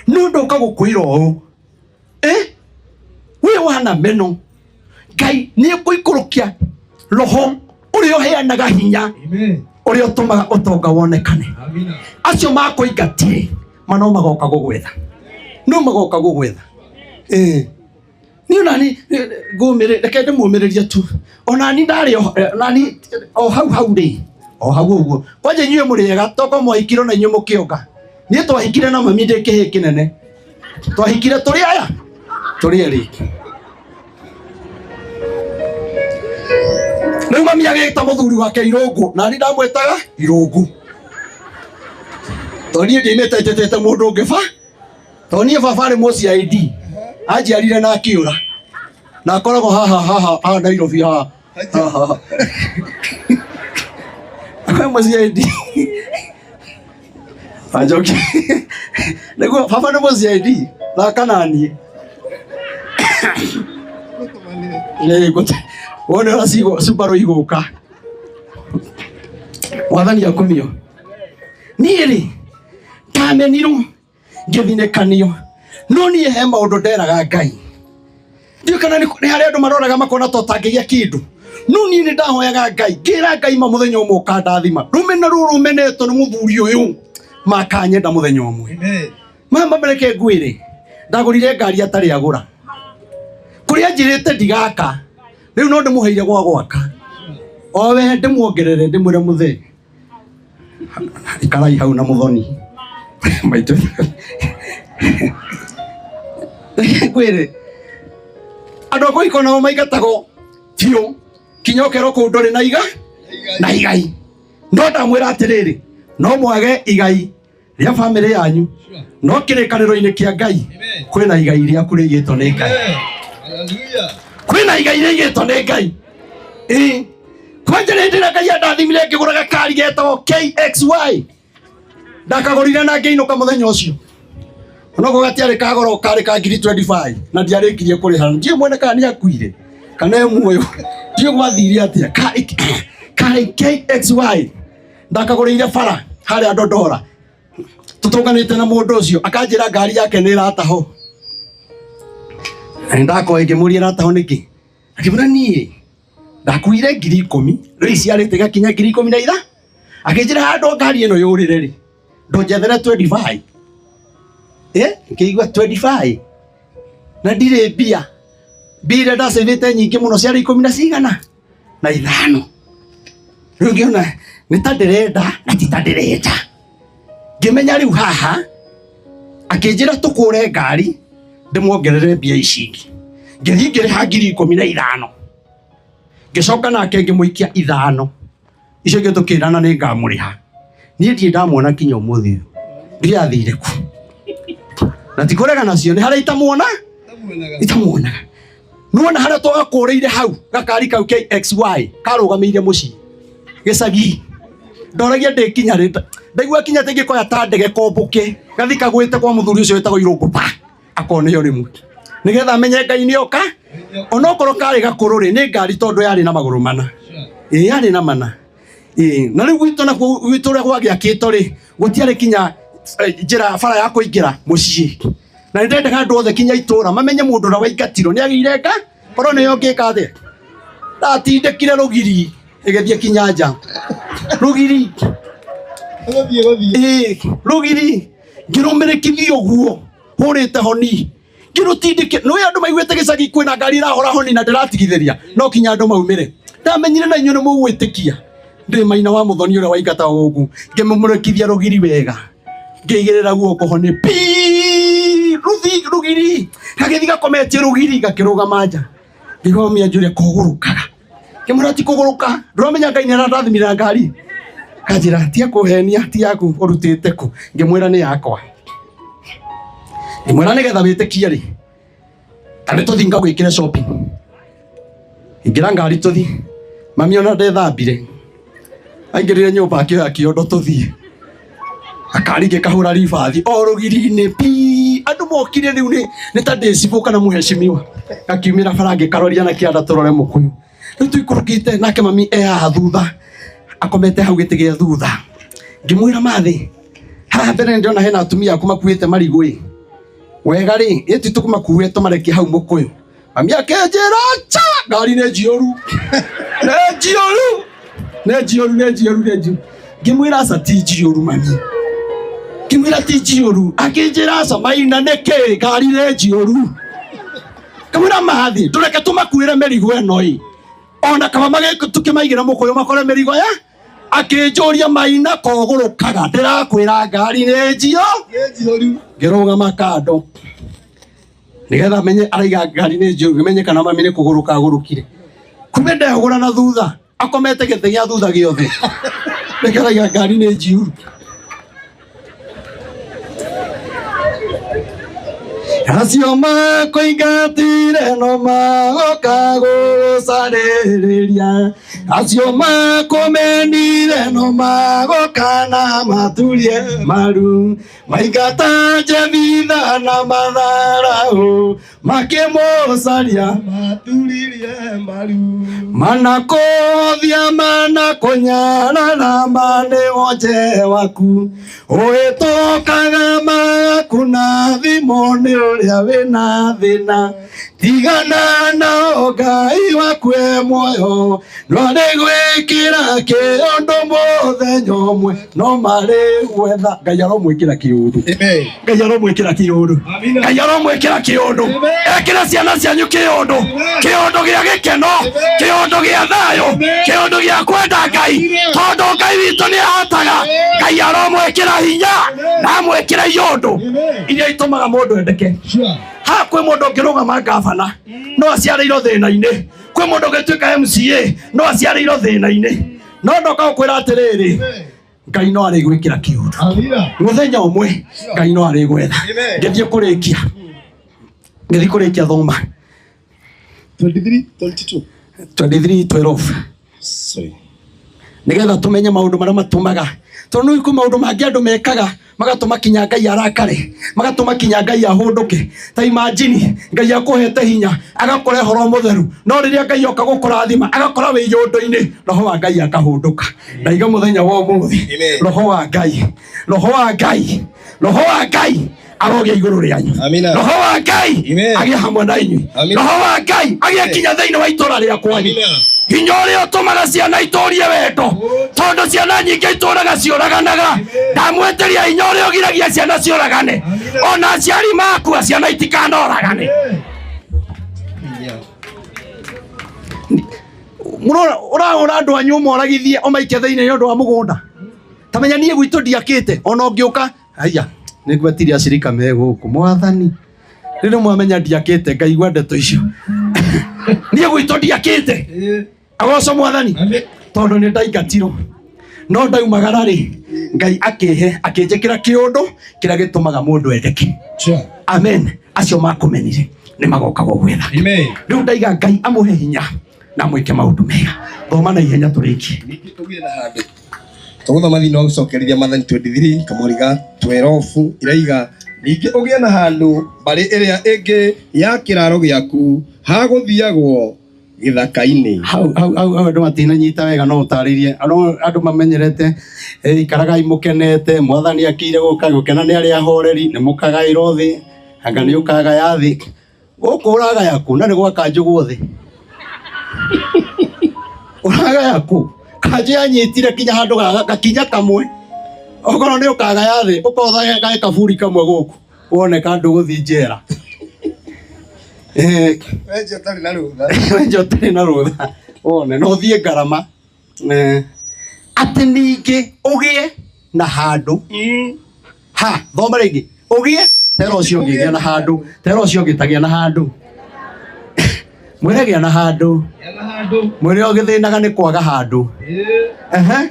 nĩ ũndũ ũkagũkwĩra ũũ, wĩ wana meno. Ngai nĩ ekũikũrũkia roho ũrĩa ũheanaga hinya, ũrĩa ũtũmaga ũtonga wonekane. Acio makũingatire mano magoka gũgwetha, no magoka gũgwetha. Niĩ onani ngũmĩrĩ, reke ndĩmũmĩrĩrie tu. Onani ndarĩ onani o hau hau rĩ, o hau ũguo. Kwanja inyuĩ mũrĩ ega toko mwahikire ona inyuĩ mũkĩonga. Niĩ twahikire na mami ndĩ kĩhĩ kĩnene, twahikire tũrĩ aya tũrĩ erĩ. Rĩu mami agĩta mũthuri wake Irũngũ, na niĩ ndamwĩtaga Irũngũ tondũ niĩ ndiaimĩte njĩtĩte mũndũ ũngĩ ba, tondũ niĩ baba arĩ mũ CID, anjiarire na akĩũra, na akoragwo haha haha haha Nairobi haha haha haha mũ CID. Anjoki nĩguo baba nĩ mũ CID thaka naniĩ. Wone ũrĩa Subaru igũka. Mwathani akumio. Niĩ rĩ, ndamenirwo ngĩthinĩkanio, no niĩ he maũndũ nderaga Ngai. Ndiũĩ kana nĩ harĩ andũ maroraga makona ta ũtangĩgĩa kĩndũ, no niĩ nĩ ndahoyaga Ngai, ngĩra Ngai, ma mũthenya ũmwe ũkandathima. Rũmena rũrũ rũmenetwo nĩ mũthuri ũyũ, makanyenda mũthenya ũmwe. Mama, mreke ngwĩre, ndagũrire ngari atarĩ agũra. Kũrĩa njĩrĩte ndigaka, rĩu no ndĩmũheire gwa gwaka, owe ndĩmuongerere, ndĩmwĩre, mũthee, ikarai hau na mũthoni maitũ. Ngwĩre, Andũ a kũhikwo nao maingatagwo biũ kinya ũkerwo kũu ndũrĩ na iga na igai. No ndamwĩra atĩrĩrĩ, no mwage igai rĩa bamĩrĩ yanyu, no kĩrĩkanĩro-inĩ kĩa Ngai kwĩna igai rĩaku rĩigĩtwo nĩ Ngai. Kwĩna igai rĩigĩtwo nĩ Ngai. Ĩĩ, kwanja hĩndĩ ĩrĩa Ngai andathimire ngĩgũra gakari getagwo KXY, ndakagũrire na ngĩinũka mũthenya ũcio. Onokorwo gatiarĩ ka goro, karĩ ka ngiri 25 na ndiarĩkirie kũrĩha. Ndiũĩ mwene kana nĩ akuire kana e muoyo, ndiũĩ gwathire atĩa. Karĩ KXY, ndakagũrĩire bara harĩa Dodora, tũtũnganĩte na mũndũ ũcio akanjĩra ngari yake nĩ ĩrataho. Na nĩndakoe ngĩmũria ĩrataho nĩkĩ, akĩmwĩra niĩ ndakuire 10,000, rĩu iciarĩte igakinya 15,000. Akĩnjĩra handũ ngari ĩno yũrĩre rĩ, ndũnjethere 25. Ngĩigua 25 na ndirĩ mbia, mbia iria ndacĩvĩte nyingĩ mũno ciarĩ ikũmi na cigana na ithano. Rĩu ngĩona nĩ ta ndĩrenda na ti ta ndĩrenda, ngĩmenya rĩu haha. Akĩnjĩra tũkũre ngari ndĩmuongerere mbia ici ingĩ. Ngĩthiĩ ngĩrĩha 15,000, ngĩcoka nake ngĩmũikia 5 icio ingĩ, tũkĩrana nĩ ngamũrĩha. Niĩ ndirĩ ndamuona kinya ũmũthĩ ũyũ, ndirĩ athire ku na ti kũrega nacio, nĩ harĩa itamuona itamuonaga. Nuona harĩa twagakũrĩire hau gakari kau KXY karũgamĩire mũciĩ gĩcagi, ndoragia ndĩkinya rĩ, ndaigua kinya atĩ ngĩkoya ta ndege kombũke gathi kagwĩte kwa mũthuri ũcio wĩtagwo Irũngũ pa akoneo rĩmwe nĩgetha amenye Ngai nĩoka. Onokorwo karĩ gakũrũ rĩ, nĩ ngari tondũ yarĩ na magũrũ mana. Ĩĩ, yarĩ na mana. Ĩĩ, na rĩu gwitũ nakuo, gwitũ ũrĩa gwagĩakĩtwo rĩ, gũtiarĩ kinya njĩra bara ya kũingĩra mũciĩ, na nĩ ndendaga andũ othe kinya itũra mamenye mũndũ ũrĩa waingatirwo nĩ agĩire nga korwo nĩyo ngĩka atĩa. Ndatindĩkire rũgiri ĩgĩthiĩ kinya nja, rũgiri. Ĩĩ, rũgiri ngĩrũmĩrĩkithia ũguo hũrĩte honi ngĩrũtindĩke. Nĩũĩ andũ maiguĩte gĩcagi kwĩna ngari ĩrahũra honi na ndĩratigithĩria, no kinya andũ maumĩre. Ndamenyire na inyuĩ nĩ mũgwĩtĩkia ndĩ maina wa mũthoni ũrĩa waingatagwo gũkũ. Ngĩmũmũrĩkithia rũgiri wega, ngĩigĩrĩra guoko honi pi rũthi rũgiri gagĩthi gakometie rũgiri gakĩrũgama nja. Ngĩigua mami anjũria kũgũrũkaga, ngĩmwĩra ti kũgũrũka, ndũramenya Ngai nĩ arandathimire na ngari. Kanjĩra tia kũhenia, ti yaku ũrutĩte kũ? Ngĩmwĩra nĩ yakwa. Ngĩmwĩra nĩgetha wĩtĩkie rĩ, ta nĩ tũthi ngagwĩkĩre shopping. Ingĩra ngari tũthi. Mami ona ndethambire, aingĩrire nyũmba akĩoya kĩondo tũthiĩ. Akari ngĩkahũra ribathi o rũgiri-inĩ pi, andũ mokire rĩu nĩ ta ndĩ cibũ kana mũhecimiwa. Gakiumĩra bara ngĩkaroria na kĩanda tũrore mũkũyũ. Rĩu tũikũrũkĩte nake mami e haha thutha akomete hau gĩtĩ gĩa thutha. Ngĩmwĩra mathĩ haha mbere nĩ ndĩrona hena atumia aku makuĩte marigũ ĩ wega rĩ, ĩti tũkũmakuĩre tũmarekie hau mũkũyũ. Mami akĩnjĩra cha, ngari nĩ njiyũru, nĩ njiyũru, nĩ njiyũru, nĩ njiyũru, nĩ njiyũru. Ngĩmwĩra aca ti njiyũru mami, ngĩmwĩra ti njiyũru. Akĩnjĩra aca maina nĩkĩ, ngari nĩ njiyũru. Ngĩmwĩra mathi tũreke tũmakuĩre mĩrigo ĩno ĩ, ona kaba tũkĩmaigĩra mũkũyũ makore mĩrigo ya. Akĩnjũria maina kogũrũkaga, ndĩrakwĩra ngari nĩ njiyũ. Ngĩrũgama kando nigetha menye araiga ngari nĩ njũru, menye kana mami nĩ kũgũrũka agũrũkire. Kumbe ndehũgũra na thutha akomete gĩtĩ gĩa thutha gĩothe, nĩkĩo araiga ngari nĩ njiyũru. Acio makũingatire no magoka gũcarĩrĩria, acio makũmenire no magoka na maturie maru, maingata Jebitha na matharau makĩmũcaria maturirie maru, manakũthia manakũnyarara manĩ wonje waku, ũhĩtũkaga maku na thimũ nĩ ũrĩa wĩna thĩna, tigana nao Ngai waku e muoyo, ndwarĩ gwĩkĩra kĩũndũ mũthenya ũmwe no marĩ gwetha. Ngai aromwĩkĩra kĩũndũ, Ngai aromwĩkĩra kĩũndũ, Ngai aromwĩkĩra kĩũndũ. Ekĩra ciana cianyu kĩũndũ, kĩũndũ gĩa gĩkeno, kĩũndũ gĩa thayũ, kĩũndũ gĩa kwenda Ngai, tondũ Ngai witũ nĩ ahotaga. Ngai aromwĩkĩra hinya na amwĩkĩre iũndũ iria itũmaga mũndũ endeke. Ha kwĩ mũndũ ũngĩrũgama ngabana no aciarĩirwo thĩna-inĩ, kwĩ mũndũ ũngĩtuĩka MCA no aciarĩirwo thĩna-inĩ, no ndoka gũkwĩra atĩrĩrĩ, Ngai no arĩgwĩkĩra kĩũndũ mũthenya ũmwe, Ngai no arĩgwetha. Ngĩthiĩ kũrĩkia, ngĩthiĩ kũrĩkia, thoma. 23 22. 23 12. Sorry. Nigetha tumenye maundu maria matumaga, tondu nĩ kwĩ maundu mangĩ andũ mekaga magatũma kinya Ngai arakare, magatũma kinya Ngai ahũndũke. Ta imagine Ngai akũhete hinya, agakũrehe roho mũtheru, no rĩrĩa Ngai oka gũkũrathima agakora wĩ yũndũ-inĩ, roho wa Ngai akahũndũka. Ndaiga mũthenya wa ũmũthĩ, Amen. roho wa Ngai, roho wa Ngai, roho wa Ngai arogĩa igũrũ rĩanyu. Amina. Roho wa Ngai Amen. agĩe hamwe na inyuĩ. Amina. Roho wa Ngai agĩe kinya thĩinĩ wa itũra rĩa kwanyu. Amina. Hinya ũrĩa ũtũmaga ciana itũrie wendo, tondũ ciana nyingĩ itũraga ciũraganaga, ndamwĩtĩria hinya ũrĩa ũgiragia ciana ciũragane. Ona aciari makua, ciana itikanoragane. Ũrahũra andũ anyu, ũmoragithie, ũmaikie thĩinĩ nĩ ũndũ wa mũgũnda. Ta menya niĩ gwitũ ndiakĩte, ona ũngĩũka haiya nĩ ngwetirie acirika me gũkũ mwathani rĩrĩ mwamenya ndiakĩte, ngaigua ndeto icio. Niĩ gwitũ ndiakĩte, agoco mwathani, tondũ nĩ ndaingatirwo, no ndaumagara rĩ, Ngai akĩhe, akĩnjĩkĩra kĩũndũ kĩrĩa gĩtũmaga mũndũ endeke. Amen. Acio makũmenire nĩ magoka gũgwetha. Amen. Rĩu ndaiga Ngai amũhe hinya na mwĩke maũndũ mega. Thoma na ihenya tũrĩkie. Ningĩ ũgĩe na handũ. Tũgũthoma thĩinĩ wa gũcokerithia Mathani 23 kamũhari ga 12, iraiga, ningĩ ũgĩe na handũ mbarĩ ĩrĩa ĩngĩ ya kĩraro gĩaku ha gũthiagwo gĩthaka-inĩ. Hau hau hau hau andũ matinanyita wega, no ũtarĩrie andũ mamenyerete ikaragai mũkenete, mwathani akire gũka gũkena nĩ arĩa ahoreri, nĩ mũkagaĩrwo thĩ, anga nĩ ũkagaya thĩ gũkũ? Ũragaya kũ? Na nĩ gwa kanjũ guothe ũragaya kũ? Kanjũ yanyitire kinya handũ gakinya kamwe. Okorwo nĩ ũkagaya thĩ, ũkotha gae kaburi kamwe gũkũ, wone kandũ gũthiĩ njera. Wenje ũtarĩ na rũtha. Wenje ũtarĩ na rũtha, wone no ũthiĩ ngarama. Atĩ ningĩ ũgĩe na handũ ha, thoma rĩngĩ, ũgĩe tera ũcio ũngĩ gĩa na handũ, tera ũcio ũngĩ tagĩa na handũ, mwĩre gĩa na handũ. Gĩa na handũ. Mwĩre ũgĩthĩnaga nĩ kwaga handũ. Ehe.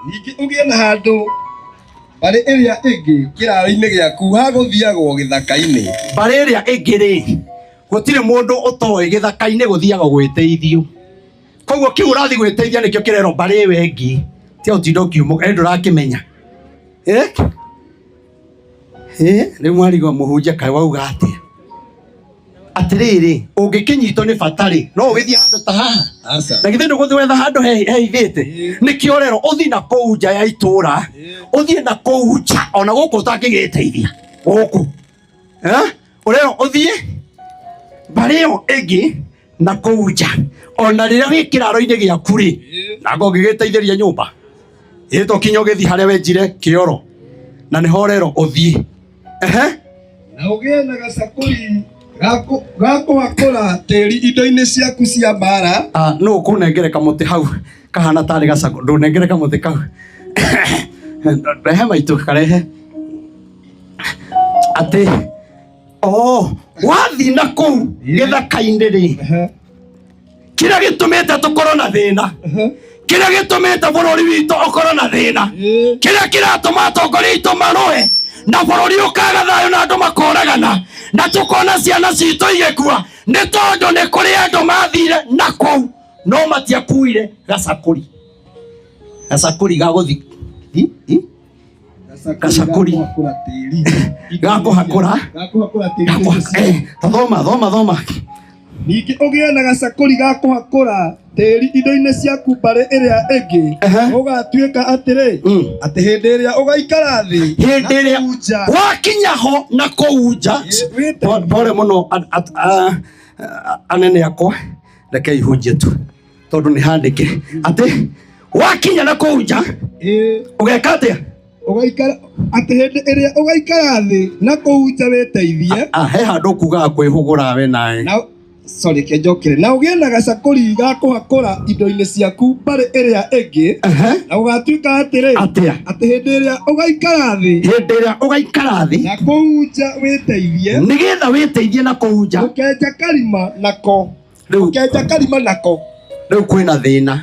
Ningĩ ũgĩe na handũ mbarĩ ĩrĩa ĩngĩ kĩraro-inĩ gĩaku ha gũthiagwo gĩthaka-inĩ. Mbarĩ ĩrĩa ĩngĩ rĩ, gũtirĩ mũndũ ũtoĩ gĩthaka-inĩ gũthiagwo gwĩteithio, koguo kĩu ũrathiĩ gwĩteithia nĩkĩo kĩrerwo mbarĩ ĩyo ĩngĩ. Tia ũtinda ũkiumũka ĩ ndũrakĩmenya. Eh? Eh, rĩu mwarigwo mũhunjia kaĩ wauga atĩa? Atĩrĩrĩ, ũngĩkĩnyitwo nĩ bata rĩ, no ũgĩthiĩ handũ ta haha? Aca. Na githĩ ndũgũthiĩ wetha handũ heithĩte? Nĩkĩo rero ũthiĩ na kũu nja ya itũũra, ũthiĩ na kũu nja, ona gũkũ ũtangĩgĩteithia gũkũ. Eh? Ũrerwo ũthiĩ mbarĩ ĩyo ĩngĩ na kũu nja, ona rĩrĩa wĩ kĩraro-inĩ gĩaku rĩ, nanga ũngĩgĩteithĩria nyũmba ĩ to kinya ũgĩthiĩ harĩa wenjire kĩoro, na nĩho ũrerwo ũthiĩ. Ehe. Na ũgĩe na gacakũri ga kũhakũra tĩri indo-inĩ ciaku cia mbaara. Ah, nũ ũkũnengere kamũtĩ hau kahana tarĩ gacako? Ndũnengere kamũtĩ kau, rehe maitũ karehe. Atĩ oh, wathiĩ na kũu gĩthaka-inĩ rĩ, kĩrĩa gĩtũmĩte tũkorwo na thĩna, kĩrĩa gĩtũmĩte bũrũri witũ ũkorwo na thĩna, kĩrĩa kĩratũma atongoria aitũ marũe na bũrũri ũkaga thayũ na andũ makoragana na tũkona ciana citũ igĩkua, nĩ tondũ nĩ kũrĩ andũ mathire na kũu no matiakuire gacakũri, gacakũri ga gũthi i? Gacakũri. Ga kũhakũra tĩri. Ga kũhakũra. Ga kũhakũra tĩri. Ta thoma, thoma, thoma. Ningĩ ũgĩe na gacakũri ga kũhakũra tĩri indo-inĩ ciaku mbarĩ ĩrĩa ĩngĩ. Gũgatuĩka atĩrĩ, atĩ hĩndĩ ĩrĩa ũgaikara thĩ hĩndĩ ĩrĩa na kũu nja, wakinya ho na kũu nja. Wĩte- Pole mũno, anene akwa, reke ihunjie tu tondũ nĩ handĩke atĩ wakinya na kũu nja ũgeka atĩa? Ũgaikara atĩ hĩndĩ ĩrĩa ũgaikara thĩ na kũu nja wĩteithie. Ah, he handũ ũkugaga kwĩhũgũra we nawe. Na Sorry, reke njokere. Na ũgĩe na gacakũri ga kũhakũra indo-inĩ ciaku mbarĩ ĩrĩa ĩngĩ, na gũgatuĩka atĩrĩ, Atĩa? atĩ hĩndĩ ĩrĩa ũgaikara thĩ Hĩndĩ ĩrĩa ũgaikara thĩ na kũu nja wĩteithie, nĩgetha wĩteithie na kũu nja. Ũkenja karima nako, Rĩu ũkenja karima nako. Rĩu kwĩna thĩna,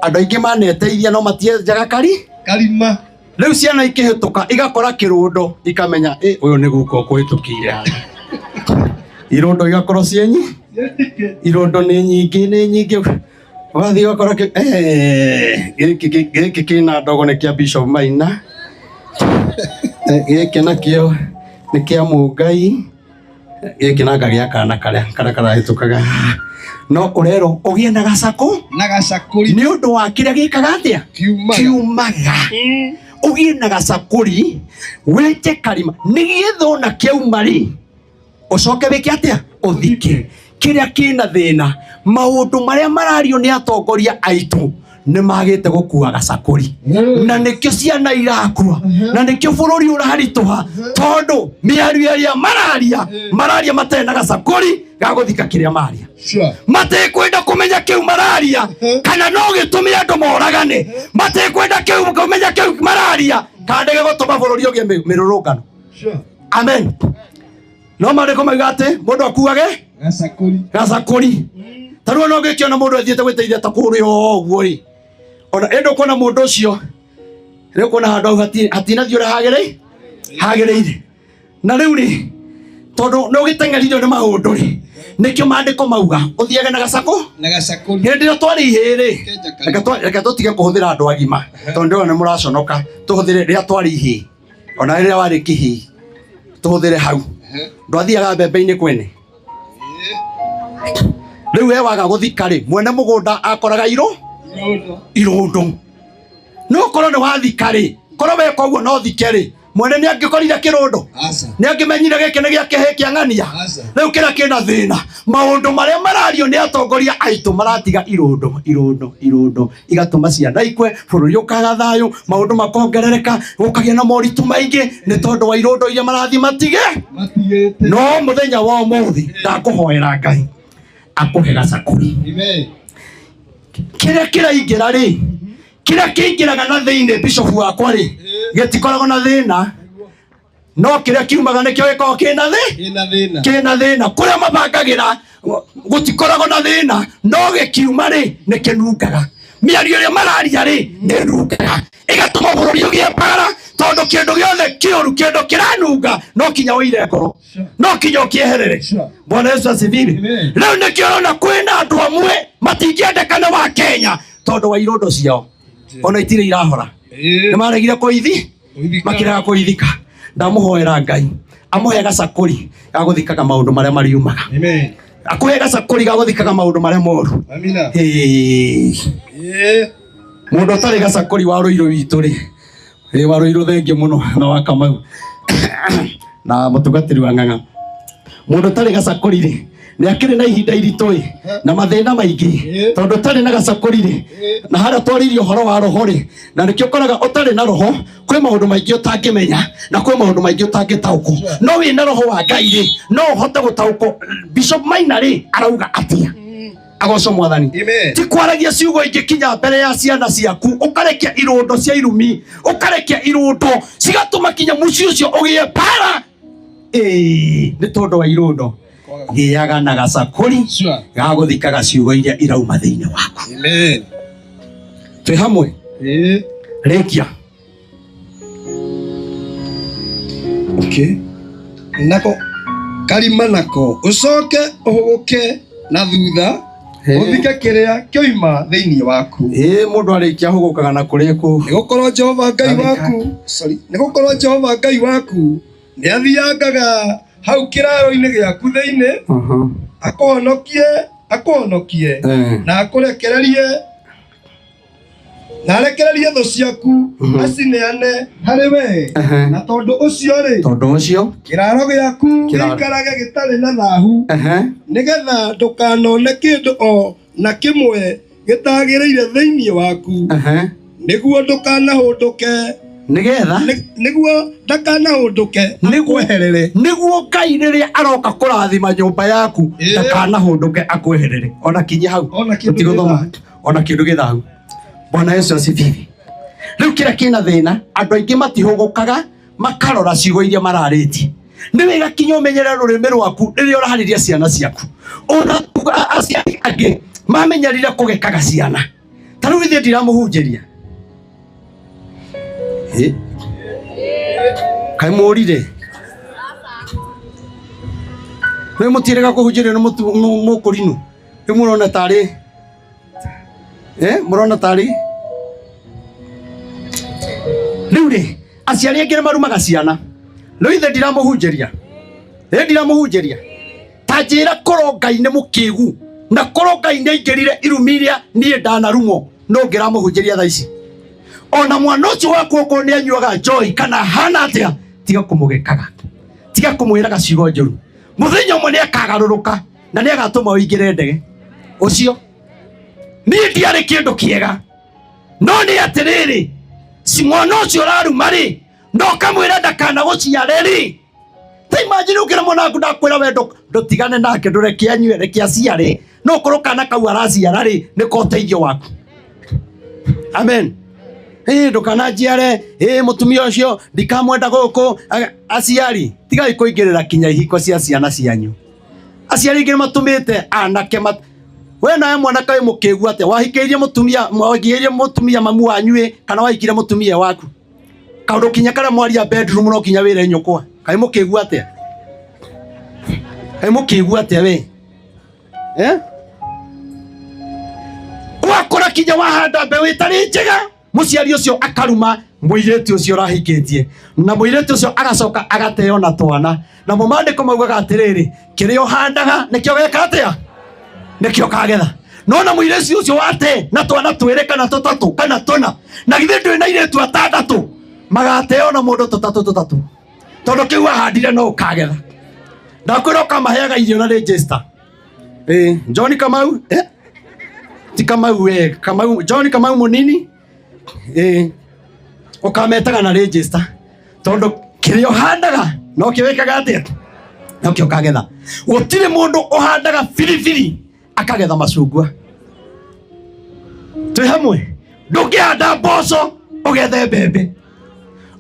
andũ aingĩ maneteithia no matienjaga kari Karima. Rĩu ciana ikĩhĩtũka igakora kĩrũndo, ikamenya ĩ ũyũ nĩ guka ũkũhĩtũkĩire haha. Irũndo igakorwo cienyi, irũndo nĩ nyingĩ, nĩ nyingĩ, ũgathiĩ ũgakora gĩkĩ kĩna ndogo nĩ kĩa Bishop Maina, gĩkĩ nakĩo nĩ kĩa Mũngai, gĩkĩ nanga gĩa kana karĩa karĩa karahĩtũkaga. No ũrerwo ũgĩe na gacakũ, Na gacakũri. Nĩ ũndũ wa kĩrĩa gĩkaga atĩa? Kiumaga. Kiumaga. Ũgĩe na gacakũri, wenje karima, nĩgetha ona kĩauma rĩ, ũcoke wĩke atĩa? Ũthike. Kĩrĩa kĩna thĩna, maũndũ marĩa marario nĩ atongoria aitũ nĩ magĩte gũkua gacakũri, na nĩkĩo ciana irakua, na nĩkĩo bũrũri ũraritũha, tondũ mĩario ĩrĩa mararia, mararia matarĩ na gacakũri ga gũthika kĩrĩa maria. Matikwenda kũmenya kĩu mararia kana no gĩtũme andũ moragane. Matikwenda kĩu kũmenya kĩu mararia kana nĩ gĩgũtũma bũrũri ũgĩe mĩrũrũngano. Amen. No maandĩko mauga atĩ mũndũ akuage gacakũri. Gacakũri. Ta rĩu ona ũngĩkĩona mũndũ athiĩte gwĩteithia ta kũrĩa ũguo rĩ, ona ĩndĩ ũkuona mũndũ ũcio rĩu ũkuona handũ hau hatinathiĩ ũrĩa hagĩrĩire. Na rĩu rĩ, tondũ nĩ ũgĩteng'eririo nĩ maũndũ rĩ, nĩkĩo maandĩko mauga ũthiage na gacakũ, Na gacakũri. Hĩndĩ ĩrĩa twarĩ ihĩĩ rĩ, Kenja karima. Reke tũtige kũhũthĩra andũ agima, tondũ ndĩrona nĩ mũraconoka. Tũhũthĩre rĩrĩa twarĩ ihĩĩ, ona rĩrĩa warĩ kĩhĩĩ, tũhũthĩre hau. Ndwathiaga mbembe-inĩ kwene. Rĩu we waga gũthika rĩ, mwene mũgũnda akoraga irũndo. No korwo nĩ wathika rĩ, korwo weka ũguo no thike rĩ, mwene nĩ angĩkorire kĩrũndo? Aca. Nĩ angĩmenyire gĩkĩ nĩ gĩa kĩhĩĩ kĩa ng'ania? Aca. Rĩu kĩrĩa kĩna thĩna, maũndũ marĩa marario nĩ atongoria aitũ maratiga irũndo, irũndo, irũndo, igatũma ciana ikue, bũrũri ũkaga thayũ, maũndũ makongerereka, gũkagĩa na moritũ maingĩ nĩ tondũ wa irũndo iria marathiĩ matige. Matigĩte. No mũthenya wa ũmũthĩ ndakũhoera Ngai akũhe gacakũri. Amen. Kĩrĩa kĩraingĩra rĩ, kĩrĩa kĩingĩraga na thĩinĩ, bishop wakwa rĩ, gĩtikoragwo na thĩna, no kĩrĩa kiumaga nĩkĩo gĩkoragwo kĩna thĩ, Kĩna thĩna. Kĩna thĩna. Kũrĩa mabangagĩra gũtikoragwo na thĩna, no gĩkiuma rĩ, nĩ kĩnungaga. Mĩario ĩrĩa mararia rĩ, nĩ ĩnungaga, ĩgatũma bũrũri ũgĩe mbara, tondũ kĩndũ gĩothe kĩũru, kĩndũ kĩranunga, no kinya ũire ngoro, no kinya ũkĩeherere. Bwana Yesu asifiwe. Amen. Rĩu nĩkĩo ũrona kwĩna andũ amwe matingĩendekana wa Kenya tondũ wa irondo ciao, ona itirĩ irahora. Nĩ maregire kũithi, makĩrega kũithika. Ndamũhoera Ngai amũhe gacakũri ga gũthikaga maũndũ marĩa mariumaga. Amen. Akũhe gacakũri ga gũthikaga maũndũ marĩa moru. Amina. Ĩĩ. Mũndũ ũtarĩ gacakũri wa rũirũ witũ rĩ, ĩ wa rũirũ thengiũ mũno na wa Kamau na mũtungatĩri wa Ng'ang'a, mũndũ ũtarĩ gacakũri rĩ, nĩ akĩrĩ na ihinda iritũ ĩ na mathĩna maingĩ, tondũ ũtarĩ na gacakũri rĩ, na harĩa twarĩirie ũhoro wa roho rĩ, na nĩkĩo ũkoraga ũtarĩ na roho kwĩ maũndũ maingĩ ũtangĩmenya na kwĩ maũndũ maingĩ ũtangĩtaũkwo. No wĩna roho wa Ngai rĩ, no ũhote gũtaũkwo Bishop Maina rĩ arauga atĩa. Agocwo Mwathani. Amen. Ti kwaragia ciugo ingĩ kinya mbere ya ciana ciaku, ũkarekia irũndo cia irumi, ũkarekia irũndo cigatũma kinya mũciĩ ũcio ũgĩe mbara. Ĩĩ, nĩ tondũ wa irũndo. Gĩaga na gacakũri ga gũthikaga ciugo iria irauma thĩinĩ waku. Amen. Twĩ hamwe? Ĩĩ. Rĩkia. Okay. Nako karima nako ũcoke ũhũgũke na thutha, ũthike kĩrĩa kĩoima thĩinĩ waku. Ĩĩ, mũndũ arĩkia ahũgũkaga na kũrĩa kũ Nĩgũkorwo Jehova Ngai waku, sorry, nĩgũkorwo Jehova Ngai waku nĩathiangaga hau kĩraaro-inĩ gĩaku thĩinĩ, akũhonokie, akũhonokie na akũrekererie, na arekererie thũ ciaku, acineane harĩ we. Na tondũ ũcio rĩ, tondũ ũcio kĩraaro gĩaku Kĩraaro. gĩikarage gĩtarĩ na thahu, nĩgetha ndũkanone kĩndũ o na kĩmwe gĩtagĩrĩire thĩinĩ waku, nĩguo ndũkanahũndũke Nĩgetha Nĩguo ndakanahũndũke akweherere. Nĩguo Ngai rĩrĩa aroka kũrathima nyũmba yaku ndakanahũndũke akweherere. Ona kinya hau. Ona kĩndũ Tũtigũthoma. gĩ thahu. Ona kĩndũ gĩ thahu. Bwana Yesu asifiwe. Rĩu kĩrĩa kĩna thĩna, andũ aingĩ matihũgũkaga makarora ciugo iria mararĩtie. Nĩ wega kinya ũmenyere rũrĩmĩ rwaku rĩrĩa ũraharĩria ciana ciaku. Ona aciari angĩ mamenyerire kũgekaga ciana. Ta rĩu ithuĩ ndiramũhunjĩria. Kaĩ mũrire? Rĩu mũtiĩrĩga kũhunjĩrio nĩ mũkũrinũ. Rĩu mũrona tarĩ mũrona tarĩ rĩu rĩ aciari angĩ nĩ marumaga ciana. Rĩu ithe ndiramũhunjĩria. Rĩu ndiramũhunjĩria. Ta njĩra korwo Ngai nĩ mũkĩgu na korwo Ngai nĩ aingĩrire irumi iria niĩ ndanarumwo no ngĩramũhunjĩria thaa ici. Ona mwana ũcio waku okorwo nĩ anyuaga njohi kana hana atĩa, tiga kũmũgekaga, tiga kũmwĩraga ciugo njũru. Mũthenya ũmwe nĩ akagarũrũka na nĩ agatũma ũingĩre ndege. Ũcio niĩ ndiarĩ kĩndũ kĩega, no nĩ atĩrĩrĩ, si mwana ũcio ũraruma rĩ, no kamwĩra ndakanagũciare rĩ. Ta imagine ũkĩra mwana waku ndakwĩra we ndũtigane nake, ndũreke anyue, reke aciare. No ũkorwo kana kau araciara rĩ, nĩko ũteithio waku. Amen. Ndũkananjiare, mũtumia ũcio ndikamwenda gũkũ. Aciari, tigai kũingĩrĩra kinya ihiko cia ciana cianyu. Aciari aingĩ nĩmatũmĩte anake we nawe mwanake wĩ mũkĩgu atĩa? Wahikĩirie mũtumia, wahikĩirie mũtumia mamu wanyu ĩ, kana wahikire mũtumia waku? Kaũndũ kinya karĩa mwaria bedroom no kinya wĩre nyũkwa. Kaĩ mũkĩgu atĩa? Kaĩ mũkĩgu atĩa we? Wakũra kinya wahanda mbeũ ĩtarĩ njega, mũciari ũcio akaruma mũirĩtu ũcio ũrahikĩtie, na mũirĩtu ũcio agacoka agateo na twana. Namo maandĩko maugaga atĩrĩrĩ, kĩrĩa ũhandaga nĩkĩo geka atĩa? Nĩkĩo kagetha. No na mũirĩtu ũcio wate na twana twĩrĩ kana tũtatũ kana tũna, na githĩ ndwĩ na airĩtu atandatũ, magateo na mũndũ tũtatũ tũtatũ, tondũ kĩu wahandire no ũkagetha. Ndakwĩra ũkamaheaga irio na register. John Kamau, Ti Kamau we, Kamau, John Kamau mũnini. Ũkametaga na register, tondũ kĩrĩa ũhandaga no kĩo wĩkaga atĩa? No kĩo ũkagetha. Gũtirĩ mũndũ ũhandaga biribiri akagetha macungwa. Twĩ hamwe? Ndũngĩhanda mboco ũgethe mbembe.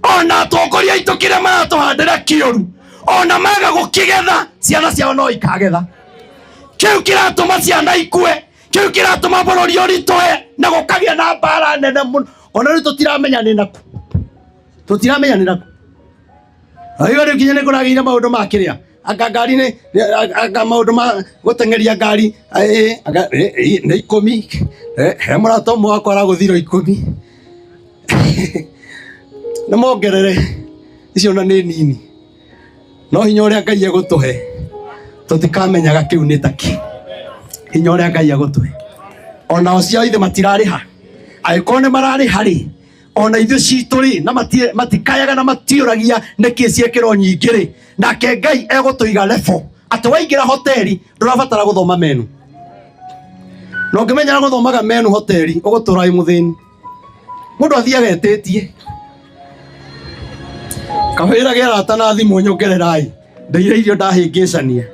Ona atongoria aitũ kĩrĩa maratũhandĩra kĩũru, ona maga gũkĩgetha, ciana ciao no ikagetha. Kĩu kĩratũma ciana ikue, kĩu kĩratũma bũrũri ũritũhe na gũkagĩa na mbara nene mũno. Ona rĩu tũtiramenya nĩ nakũ, tũtiramenya nĩ nakũ. Aiyo rĩu kinya nĩ kũragĩire maũndũ ma kĩrĩa, anga ngari nĩ, anga maũndũ ma gũteng'eria ngari, anga, nĩ ikũmi. He mũrata ũmwe wakwa aragũthirwo ikũmi. Nĩ mongerere icio na nĩ nini. No hinya ũrĩa Ngai egũtũhe tũtikamenyaga kĩu nĩ taki. Hinya ũrĩa Ngai egũtũhe. Ona o cio ithe matirarĩha. Angĩkorwo nĩ mararĩha rĩ, ona ithuĩ citũ rĩ, na matikayaga na matiũragia nĩkĩ ciekĩrwo nyingĩ rĩ, nake Ngai egũtũiga level atĩ waingĩra hoteli ndũrabatara gũthoma menu. Na ũngĩmenyera gũthomaga menu hoteli ũgũtũra wĩ mũthĩni. Mũndũ athiaga etĩtie. Kawĩra ge arata na thimũ nyongererai. Ndeire irio ndahĩngĩcania.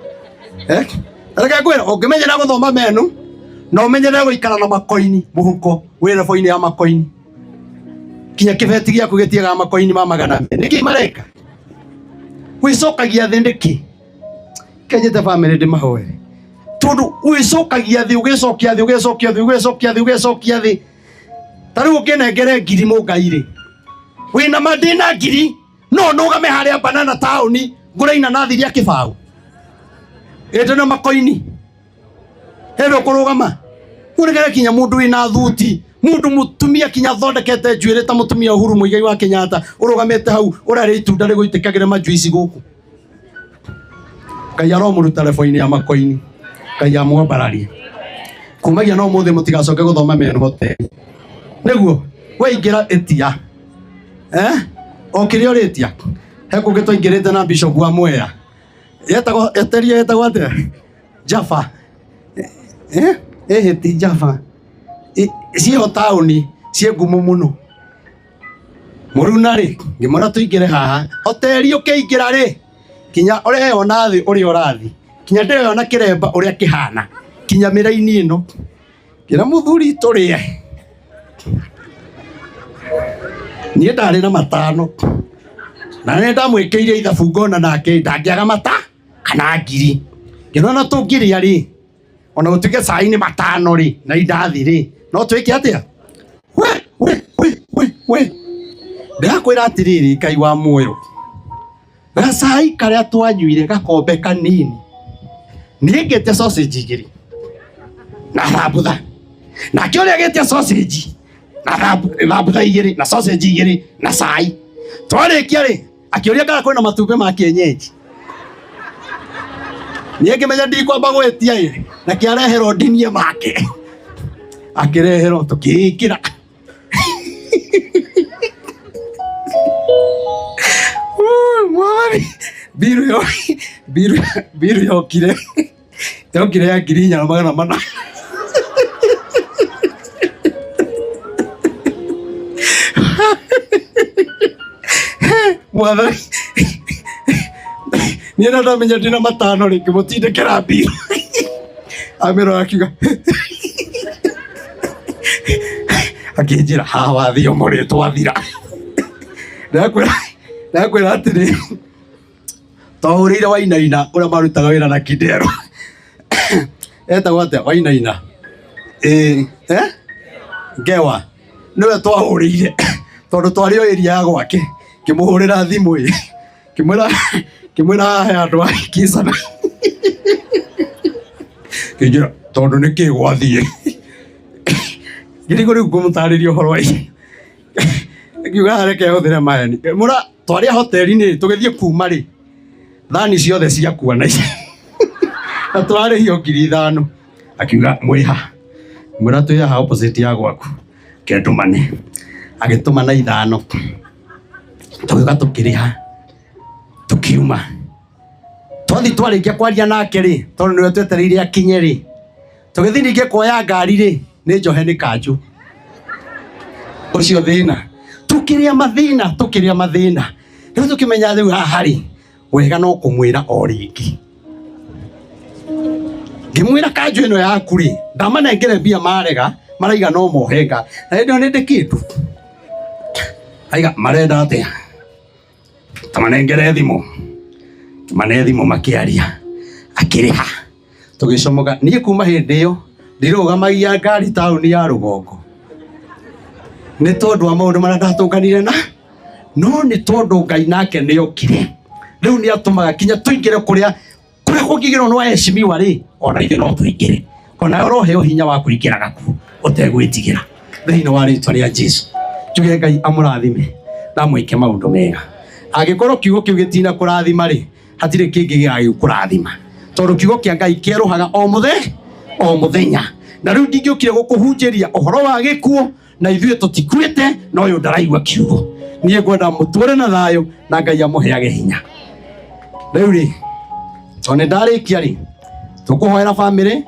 Reke ngwĩre, ũngĩmenyera gũthoma menu na ũmenyere gũikara na makoini mũhuko, wĩ rebo-inĩ ya makoini. Kinya kĩbeti gĩaku gĩtiagaga makoini ma magana merĩ. Nĩkĩ mareka? Wĩcokagia thĩ nĩkĩ? Kenyete bamĩrĩ ndĩmahoere. Tondũ wĩcokagia thĩ, ũgecokia thĩ, ũgecokia thĩ, ũgecokia thĩ, ũgecokia thĩ. Ta rĩu ũngĩnengere ngiri mũngai rĩ, wĩna ma ndĩna ngiri, no nũgame harĩa banana taũni ngũre inanathi rĩa kĩbaũ ĩndĩ na makoini ĩndĩ ũkũrũgama ũregere kinya mũndũ wĩna thuti, mũndũ mũtumia kinya athondekete njuĩrĩ ta mũtumia Uhuru Muigai wa Kenyatta ũrũgamĩte hau ũrarĩa itunda rĩgũitĩkagĩre majuici gũkũ. Ngai aromũruta rebo-inĩ ya makoini, Ngai amwambararie. Kumagia no ũmũthĩ mũtigacoke gũthoma menu hoteli. Nĩguo weingĩra ĩtia. O kĩrĩa ũrĩtia. He kũngĩ twaingĩrĩte na Bishop wa Mwea. Yetagwo, eteria yetagwo atĩa? Jaffa. Ĩhĩ ti Jaffa. Ciĩho taũni, ciĩ ngumo mũno. Mũruna rĩ, ngĩmwĩra tũingĩre haha. Hoteli ũkĩingĩra rĩ, kinya ũreyona thĩ ũrĩa ũrathi, kinya ndĩreyona kĩremba ũrĩa kĩhana, kinya mĩraini ĩno. Ngĩra mũthuri tũrĩe. Niĩ ndarĩ na matano na nĩ ndamwĩkĩire ithabu ngona nake ndangĩaga mata kana ngiri. Ngĩona ona tũngĩrĩa rĩ, ona gũtuĩke cai nĩ matano rĩ na indathi rĩ, no twĩke atĩa? We we we we we, ndĩrakwĩra atĩrĩrĩ, Ngai wa muoyo, gacai karĩa twanyuire gakombe kanini, niĩ ngĩtia sausage igĩrĩ na thambutha, nake ũrĩa agĩtia sausage na thambutha igĩrĩ na sausage igĩrĩ na cai. Twarĩkia rĩ, akĩũria kana kwĩna matumbĩ ma kienyeji. Niĩ ngĩmenya ndikwamba gwĩtia ĩ, na kĩareherwo ndinie make, akĩreherwo tũkĩĩkĩra. Mwathani, mbiru yo mbiru mbiru yokire yokire ya 4400. Mwathani, niĩ na ndamenya ndĩna matano rĩ, ngĩmũtindĩkĩra mbiru, amĩrora akiuga, akĩnjĩra haha wathiĩ ũmũrĩ twathira. Ndakwĩra atĩrĩ, twahũrĩire Wainaina ũrĩa marutaga wĩra na Kidero, etagwo atĩa Wainaina? Ĩĩ, eh? Ngewa nĩwe twahũrĩire tondũ twarĩ o area ya gwake. Ngĩmũhũrĩra thimũ ĩ, ngĩmwĩra ngĩmwĩra haha he andũ a Kisana. Kĩnjĩra tondũ nĩ kĩ gwathiĩ. Ngĩrigwo rĩu ngũmũtarĩria ũhoro wa ici. Ngiuga reke hũthĩre maheni. Ngĩmwĩra twarĩ hoteli-inĩ tũgĩthiĩ kuma rĩ, thani ciothe ciakua na ici. Na tũrarĩhio 5000. Akiuga mwĩ ha? Ngĩmwĩra twĩ haha opposite ya gwaku. Reke ndũmane. Agĩtũmana ithano. Tũgĩũka tũkĩrĩha. Tũkiuma. Twathiĩ twarĩkia kwaria nake rĩ, tondũ nĩwe twetereire akinye rĩ, tũgĩthiĩ ningĩ kuoya ngari rĩ, nĩ njohe nĩ kanjũ. Ũcio thĩna. Tũkĩrĩa mathĩna, tũkĩrĩa mathĩna. Rĩu tũkĩmenya rĩu haha rĩ, wega no kũmwĩra o rĩngĩ. Ngĩmwĩra kanjũ ĩno yaku rĩ, ndamanengere mbia marega, maraiga no mohe nga. Na hĩndĩ ĩyo nĩ ndĩ kĩndũ. Aiga marenda atĩa? Tamanengere thimũ. Kĩmane thimũ makĩaria. Akĩrĩha. Tũgĩcomoka. Niĩ kuma hĩndĩ ĩyo ndirũgamagia ngari taũni ya rũgongo. Nĩ tondũ wa maũndũ marĩa ndatũnganire na no nĩ tondũ Ngai nake nĩ okire. Rĩu nĩ atũmaga kinya tũingĩre kũrĩa kũrĩa kũngĩgĩrwo nĩ waheshimiwa rĩ, ona ithuĩ no tũingĩre. Ona ũroheo hinya wa kũingĩraga kuo ũtegwĩtigĩra. Thĩinĩ wa rĩtwa rĩa Jesu. Njuge Ngai amũrathime na amwĩke maũndũ mega. Angĩkorwo kiugo kĩu gĩtina kũrathima rĩ, hatirĩ kĩngĩ gĩgagĩkũrathima. Tondũ kiugo kĩa Ngai kĩerũhaga o mũthenya o mũthenya. Na rĩu ndingĩũkire gũkũhunjĩria ũhoro wa gĩkuũ na ithuĩ tũtikuĩte na ũyũ ndaraigua kiugo. Niĩ ngwenda mũtũre na thayũ na Ngai amũheage hinya. Rĩu rĩ, tondũ nĩ ndarĩkia rĩ, tũkũhoera bamĩrĩ.